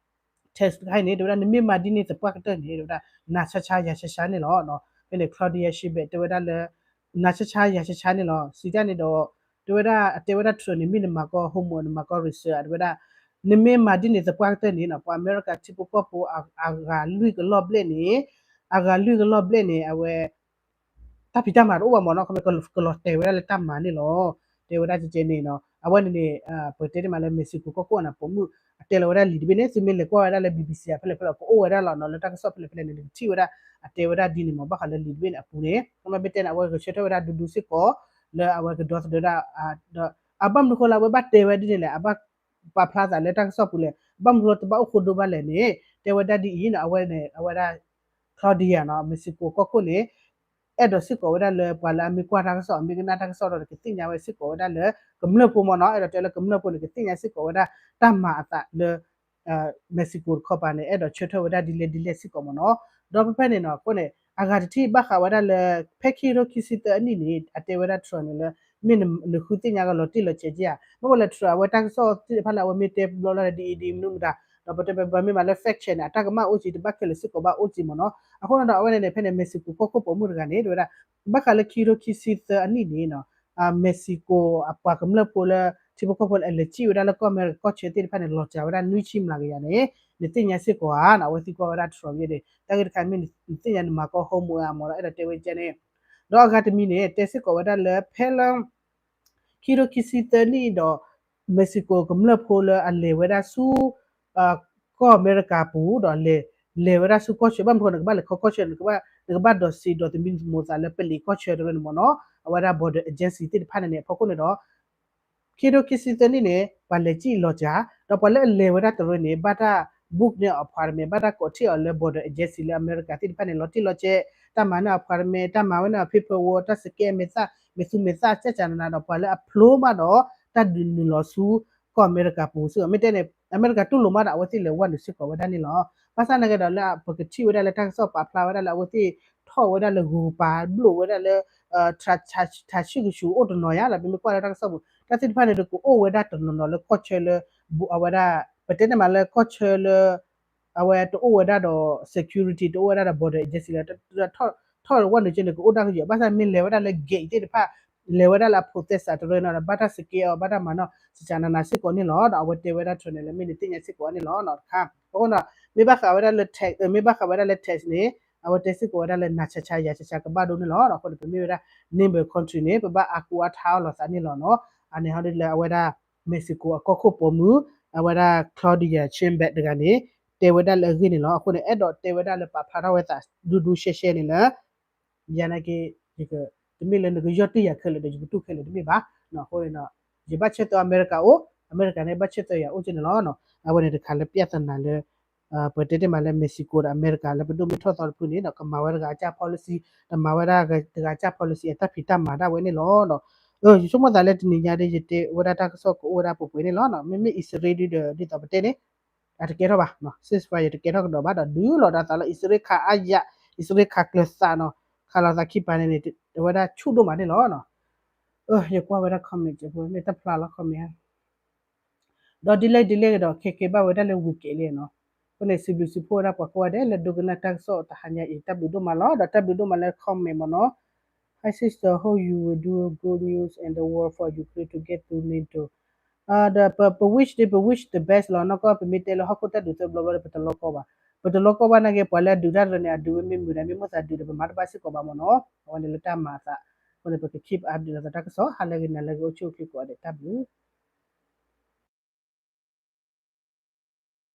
tax တခါအံၤန့ၣ် တဲဝဲဒၣ် နမ့ၢ်မၤဒ်န့ၣ်သပှၢ်ကတၢၢ်န့ၣ် တဲဝဲဒၣ် နၤဆါဆါယၤဆါဆါန့ၣ်လီၤ. ဖဲန့ၣ် Claudia Sheinbaum တဲဝဲဒၣ်လၢ နၤဆါဆါယၤဆါဆါန့ၣ်လီၤ. စံးတၢ်န့ၣ်ဒီး တဲဝဲဒၣ် အတဲဝဲဒၣ် Trump န့ၣ် မ့ၢ်နမၤကီ homework နမၤကီ research တဲဝဲဒၣ် နမ့ၢ်မၤဒ်န့ၣ်သပှၢ်ကတၢၢ်န့ၣ်နီၤ ပှၤအမဲရကၤထံဖိကီၢ်ဖိ အဂၤလွံၢ်ကလီၢ်ဘျဲၣ်န့ၣ် အဂၤလွံၢ်ကလီၢ်ဘျဲၣ်န့ၣ် အဝဲ တၢ်ဖံးတၢ်မၤတအိၣ်ဘၣ်မ့ၢ်နီၤ, ခီမ့ၢ်ကလီၤတဲာ်ဝဲဒၣ်လၢတၢ်မၤန့ၣ်လီၤ. တဲဝဲဒၣ်ကဲကဲန့ၣ်နီၤ အဝဲန့ၣ်န့ၣ် ပတဲတ့ၢ်မးလၢ Mexico ကီၢ်ခိၣ်အနၢ်ပိာ်မုၣ် အတဲလီၤဝဲဒၣ်လံာ်တဘ့ၣ်န့ၣ် သုမ့ၢ်လဲၤကွၢ်ဝဲဒၣ်လၢ BBC ဖဲလဲၣ်ဖဲလဲၣ် ကအိၣ်ဝဲဒၣ်လီၤနီၤ, လၢတၢ်ကစီၣ်ဖဲလဲၣ်ဖဲလဲၣ်န့ၣ် နကထံၣ်ဝဲဒၣ် အတဲဝဲဒၣ်ဒ်န့ၣ်မ့ၢ် ဘၣ်ဃးလၢလံာ်တဘ့ၣ်န့ၣ်အပူၤန့ၣ် ခီမ့ၢ်တဲန့ၣ် အဝဲဂဲၤဆၢထၢၣ်ဝဲဒၣ်ဒူဒူစ့ၢ်ကီး လၢအဝဲကဒီသဒၢဒၣ် ဒီးအဘၣ်မနုၤဃိလၢအဝဲဘၣ်တဲဝဲဒ်န့ၣ်လဲၣ်, အဘၣ်ပာ်ဖျါသးလၢတၢ်ကစီၣ်ပူၤလဲၣ်, ဘၣ်မနုၤဃိတဘၣ်အိၣ်ဃိဒိဘၣ်လဲၣ်န့ၣ် တဲဝဲဒၣ်ဒ်အံၤနီၤ, အဝဲန့ၣ် အဝဲဒၣ် Claudia နီၤ Mexico ကီၢ်ခိၣ်န့ၣ် အဲၣ်ဒိးစ့ၢ်ကီးဝဲဒၣ်လၢ ပှၤလၢအမ့ၢ်ကွၢ်တၢ်ကစီၣ် အမ့ၢ်ကနၣ်တၢ်ကစီၣ်ဒီး ကသ့ၣ်ညါဝဲစ့ၢ်ကီးဝဲဒၣ်လၢ ကမျၢၢ်ဖိမ့ၢ်နီၤ, အဲၣ်ဒိးတဲလၢကမျၢၢ်ဖိန့ၣ် ကသ့ၣ်ညါစ့ၢ်ကီးဝဲဒၣ် တၢ်မၤအသးလၢ Mexico တခီပၤန့ၣ် အဲၣ်ဒိးဆၢထၢၣ်ဝဲဒၣ်ဒ်လဲၣ်ဒ်လဲၣ်စ့ၢ်ကီးမ့ၢ်နီၤ. ဒီးဖဲဖဲန့ၣ်နီၤ အဃိန့ၣ် အဂၤတထံၣ်ဘၣ်ဃးဝဲဒၣ်လၢ ဖဲခံကထိခံဆံသၢအနံၣ်န့ၣ် အတဲဝဲဒၣ် Trump န့ၣ်လၢ မ့ၢ်နဃုသ့ၣ်ညါကလီၤတံၢ်လီၤဆဲးက့ဧါ, မ့ၢ်ဝဲလၢ Trump အဝဲတၢ်ကစီၣ်သ့ၣ်တဖၣ်လၢအဝဲမ့ၢ်တဲဘျီလၢဒ်အံၤဒ်အံၤမနုၤမတၤ, ဒီးပတဲပမ့ၢ်မးလၢ fact check န့ၣ် အတၢ်ကမၣ်အိၣ်က့ၤ တဘၣ်ခဲလၢာ်စ့ၢ်ကီးဘၣ်အိၣ်က့ၤမ့ၢ်နီၤ. အဃိန့ၣ်ဒီး အဝဲန့ၣ်န့ၣ် ဖဲန့ၣ် Mexico ကီၢ်ခိၣ်ပိာ်မုၣ်တဂၤန့ၣ် တဲဝဲဒၣ် ဘၣ်ဃးလၢခံကထိခံဆံသၢအနံၣ်န့ၣ်နီၤ Mexico အပှၤကမျၢၢ်ဖိလၢ ထံဖိကီၢ်ဖိလၢအလဲၤစံၣ်ဝဲဒၣ်လၢ ကီၢ်အမဲရကၤကီၢ်ဆၢသ့ၣ်တဖၣ်န့ၣ် လီၤစှၤဝဲဒၣ်နွံဆံမျးကယၤန့ၣ် နသ့ၣ်ညါစ့ၢ်ကီးဧါနီၤ, အဝဲသံကွၢ်ဝဲဒၣ် Trump န့ၣ် တၢ်ဂ့ၢ်တခါမ့ၢ်နသ့ၣ်ညါနမၤကီ homework ဧါမ့ၢ်နီၤ, အဲၣ်ဒိးတဲဝဲကဲန့ၣ် ဒီးအဂၤတမံၤန့ၣ် တဲစ့ၢ်ကီးဝဲဒၣ်လၢဖဲလၢ ခံကထိခံဆံသၢနံၣ်ဒီး Mexico ကမျၢၢ်ဖိလၢအလဲၤဝဲဒၣ်ဆူ ကီၢ်အမဲရကၤပူၤဒီး လဲၤဝဲဒၣ်ဆူကီၢ်ဆၢ ဘၣ်မနုၤဃိ နကဘၣ်လဲၤခီကီၢ်ဆၢ နကဘၣ် နကဘၣ်ဒိးစံးဒီးသမံသမိးသးလၢပလံးကီၢ်ဆၢတရၢန့ၣ်မ့ၢ်နီၤ, အဝဲဒၣ် border agency သ့ၣ်တဖၣ်န့ၣ်န့ၣ် အဖီခိၣ်န့ၣ်ဒီး ခံကထိခံဆံသၢနံၣ်န့ၣ် ပှၤလဲၤစံၣ်လီၤစှၤ ဒီးပှၤလၢအလဲၤဝဲဒၣ်တရၢန့ၣ် ဘၣ်တၢ် book န့ၢ်အီၤ appointment ဘၣ်တၢ်ကိးထီၣ်အီၤလၢ border agency လၢအမဲရကၤသ့ၣ်တဖၣ်န့ၣ် လီၤတံၢ်လီၤဆဲး, တၢ်မၤန့ၢ်အီၤ appointment တၢ်မၤဝဲန့ၢ်အီၤ paperwork တၢ် scan မဲာ်သၣ် မဲာ်သူမဲာ်သၣ် ကၢ်ကၢ်နးနးဒီး ပှၤလၢအဖျိမးဒီး တၢ်ဒုးနုာ်လီၤဆူ ကီၢ်အမဲရကၤပူၤစ့ၢ်ကီး မ့ၢ်တဲန့ၣ် အမဲရကၤတူၢ်လိာ်မးဒီး အဝဲသ့ၣ်လဲၤဝဲနုာ်စ့ၢ်ကီးဝဲဒၣ်န့ၣ်လီၤ. ဘၣ်ဆၣ်သနာ်က့ဒီး လၢပကထံၣ်ဝဲဒၣ်လၢတၢ်ကစီၣ်ပာ်ဖျါဝဲဒၣ်လၢအဝဲသ့ၣ်ထီၣ်ဝဲဒၣ်လၢဂုၤပၤ ဘျိးဝဲဒၣ်လၢ ထးဆူၣ်ကဆူၣ်အိၣ်တနီၤယါလီၤ. ပမ့ၢ်ကွၢ်လၢတၢ်ကစီၣ်ပူၤ တၢ်သ့ၣ်တဖၣ်န့ၣ် တကအိၣ်ဝဲဒၣ်တနီၤနီၤလၢကီၢ်ဆၢလၢ အဝဲဒၣ် ပတဲန့ၣ်မးလၢကီၢ်ဆၢလၢ အဝဲတအိၣ်ဝဲဒၣ်ဒီး security တအိၣ်ဝဲဒၣ်ဒီး border agency လၢ ထီၣ်ဝဲနုာ်က့န့ၣ် ကအိၣ်တၢ်ကယီၤ ဘၣ်ဆၣ်မ့ၢ်လဲၤဝဲဒၣ်လၢ gate သ့ၣ်တဖၣ် လဲၤဝဲဒၣ်လၢအ process တရၢန့ၣ်ဒီး ဘၣ်တၢ် scan အီၤ ဘၣ်တၢ်မၤန့ၢ် ကၢ်ကၢ်နးနးစ့ၢ်ကီးန့ၣ်လီၤ. ဒီးအဝဲတဲဝဲဒၣ် Trump န့ၣ်လၢ မ့ၢ်နသ့ၣ်ညါစ့ၢ်ကီးန့ၣ်လီၤ တခါ. အဃိဒီး မ့ၢ်ဘၣ်ဃးဝဲဒၣ်လၢ tax မ့ၢ်ဘၣ်ဃးဝဲဒၣ်လၢ tax န့ၣ် အဝဲတဲစ့ၢ်ကီးဝဲဒၣ်လၢ နၤဆါဆါယၤဆါဆါကဘၣ်ဒိန့ၣ်လီၤ. အဃိန့ၣ် ပမ့ၢ်ဝဲဒၣ် neighbor country န့ၣ် ပဘၣ်အါကူအါထါအီၤလိာ်သးန့ၣ်လီၤနီၤ. အန့ၣ်ဟီဒ်လၢအဝဲဒၣ် Mexico အကီၢ်ခိၣ်ပိာ်မုၣ် အဝဲဒၣ် Claudia Sheinbaum တဂၤန့ၣ် တဲဝဲဒၣ်လၢအဂ့ၢ်န့ၣ်လီၤ. အဃိန့ၣ် အဲၣ်ဒိးတဲဝဲဒၣ်လၢပာ်ဖျါထီၣ်ဝဲသးဒူဒူရှဲရှဲန့ၣ်လၢ ယၤနာ်က့ ယက တမ့ၢ်လၢနကယီၢ်တံၢ်ယၤခဲလၢာ်ဒီး ယကတူၢ်ခဲလၢာ်တမ့ၢ်ဘၣ်. အဃိန့ၣ်ဒီး ယဘၣ်ဆၢၣ်သၢအီၤအမဲရကၤအိၣ် အမဲရကၤန့ၣ် ဘၣ်ဆၢၣ်သၢယၤအိၣ်က့န့ၣ်လီၤ. အဝဲန့ၣ်တခါလၢ ပြဿနာ လၢ ပတဲတ့ၢ်မးလၢ Mexico ဒီးအမဲရကၤ လၢပဒိၣ်မ့ၢ်ထီၣ်သီတဖုန့ၣ်ဒီး ကမၤဝဲတဂၤအကၢ် policy ဒီးမၤဝဲဒၣ်တဂၤအကၢ် policy အတၢ်ဖံးတၢ်မၤဒၣ်ဝဲန့ၣ်လီၤ. ယဆိကမိၣ်သးလၢတနံၤညါဒီး ယတဲဝဲဒၣ်တၢ်ကစီၣ်ကအိၣ်ဝဲဒၣ်ပှဲၤပှဲၤန့ၣ်လီၤ. မ့မ့ၢ်အံၣ်စရ့လးဒီး ဒ်သိးပတဲန့ၣ် အတကဲထီၣ်ဘၣ် ceasefire တကဲထီၣ်ကဒီးဘၣ်ဒီး ဒုးလီၤဒၣ်သးလၢအံၣ်စရ့လးခးအါယၤ အံၣ်စရ့လးခးကျၢၤသးနီၤ ခးလီၤသးခံပၤန့ၣ်န့ၣ် အဝဲဒၣ်ဆူၣ်ဒိၣ်မးန့ၣ်လီၤ. ယကွၢ်ဝဲဒၣ် comment မ့ၢ်တဖျါလီၤ comment ဒီးဒ်လဲၣ်ဒ်လဲၣ်ဒီး ခဲကဲဘၣ်ဝဲဒၣ်လၢ weekend လံနီၤ. အဃိန့ၣ် စံးဘျုးစံးဖှိၣ်ဝဲဒၣ်ပှၤကိးဂၤဒဲးလၢဒိကနၣ်တၢ်ကစီၣ်တဟါညါအံၤ တၢ်ဘျုးဒိၣ်မးလီၤ. ဒီးတၢ်ဘျုးဒိၣ်မးလၢ comment မ့ၢ်နီၤ. Hi sister, hope you will do good news and the work for Ukraine to get through NATO. ဒီးပ ပ wish ဒ် ပ wish the best လီၤ. နီၢ်ကီၢ် ပမ့ၢ်တဲလၢဟီၣ်ခိၣ်တၢ်ဒုးသၢဘျီဘျီဒီး ပတလီကီဘၣ်. ပတလီကီဘၣ်နာ်က့ ပှၤလၢအဒုးတၢ်တလၢန့ၣ် အဒုးဝဲမ့ၢ်မုာ်ဒီး မ့ၢ်မိၣ်သးဒုးဒီး ပမၤတဘၣ်စ့ၢ်ကီးဘၣ်မ့ၢ်နီၤ. အဝဲန့ၣ်လၢတၢ်မၤအသး. အဃိန့ၣ် ပက keep update လီၤသးတၢ်ကစီၣ် ဟါလၢအဂ့ၤ နၤလၢအဂ့ၤ အိၣ်ဆူၣ်အိၣ်ချ့ကိးဂၤဒဲး တၢ်ဘျုး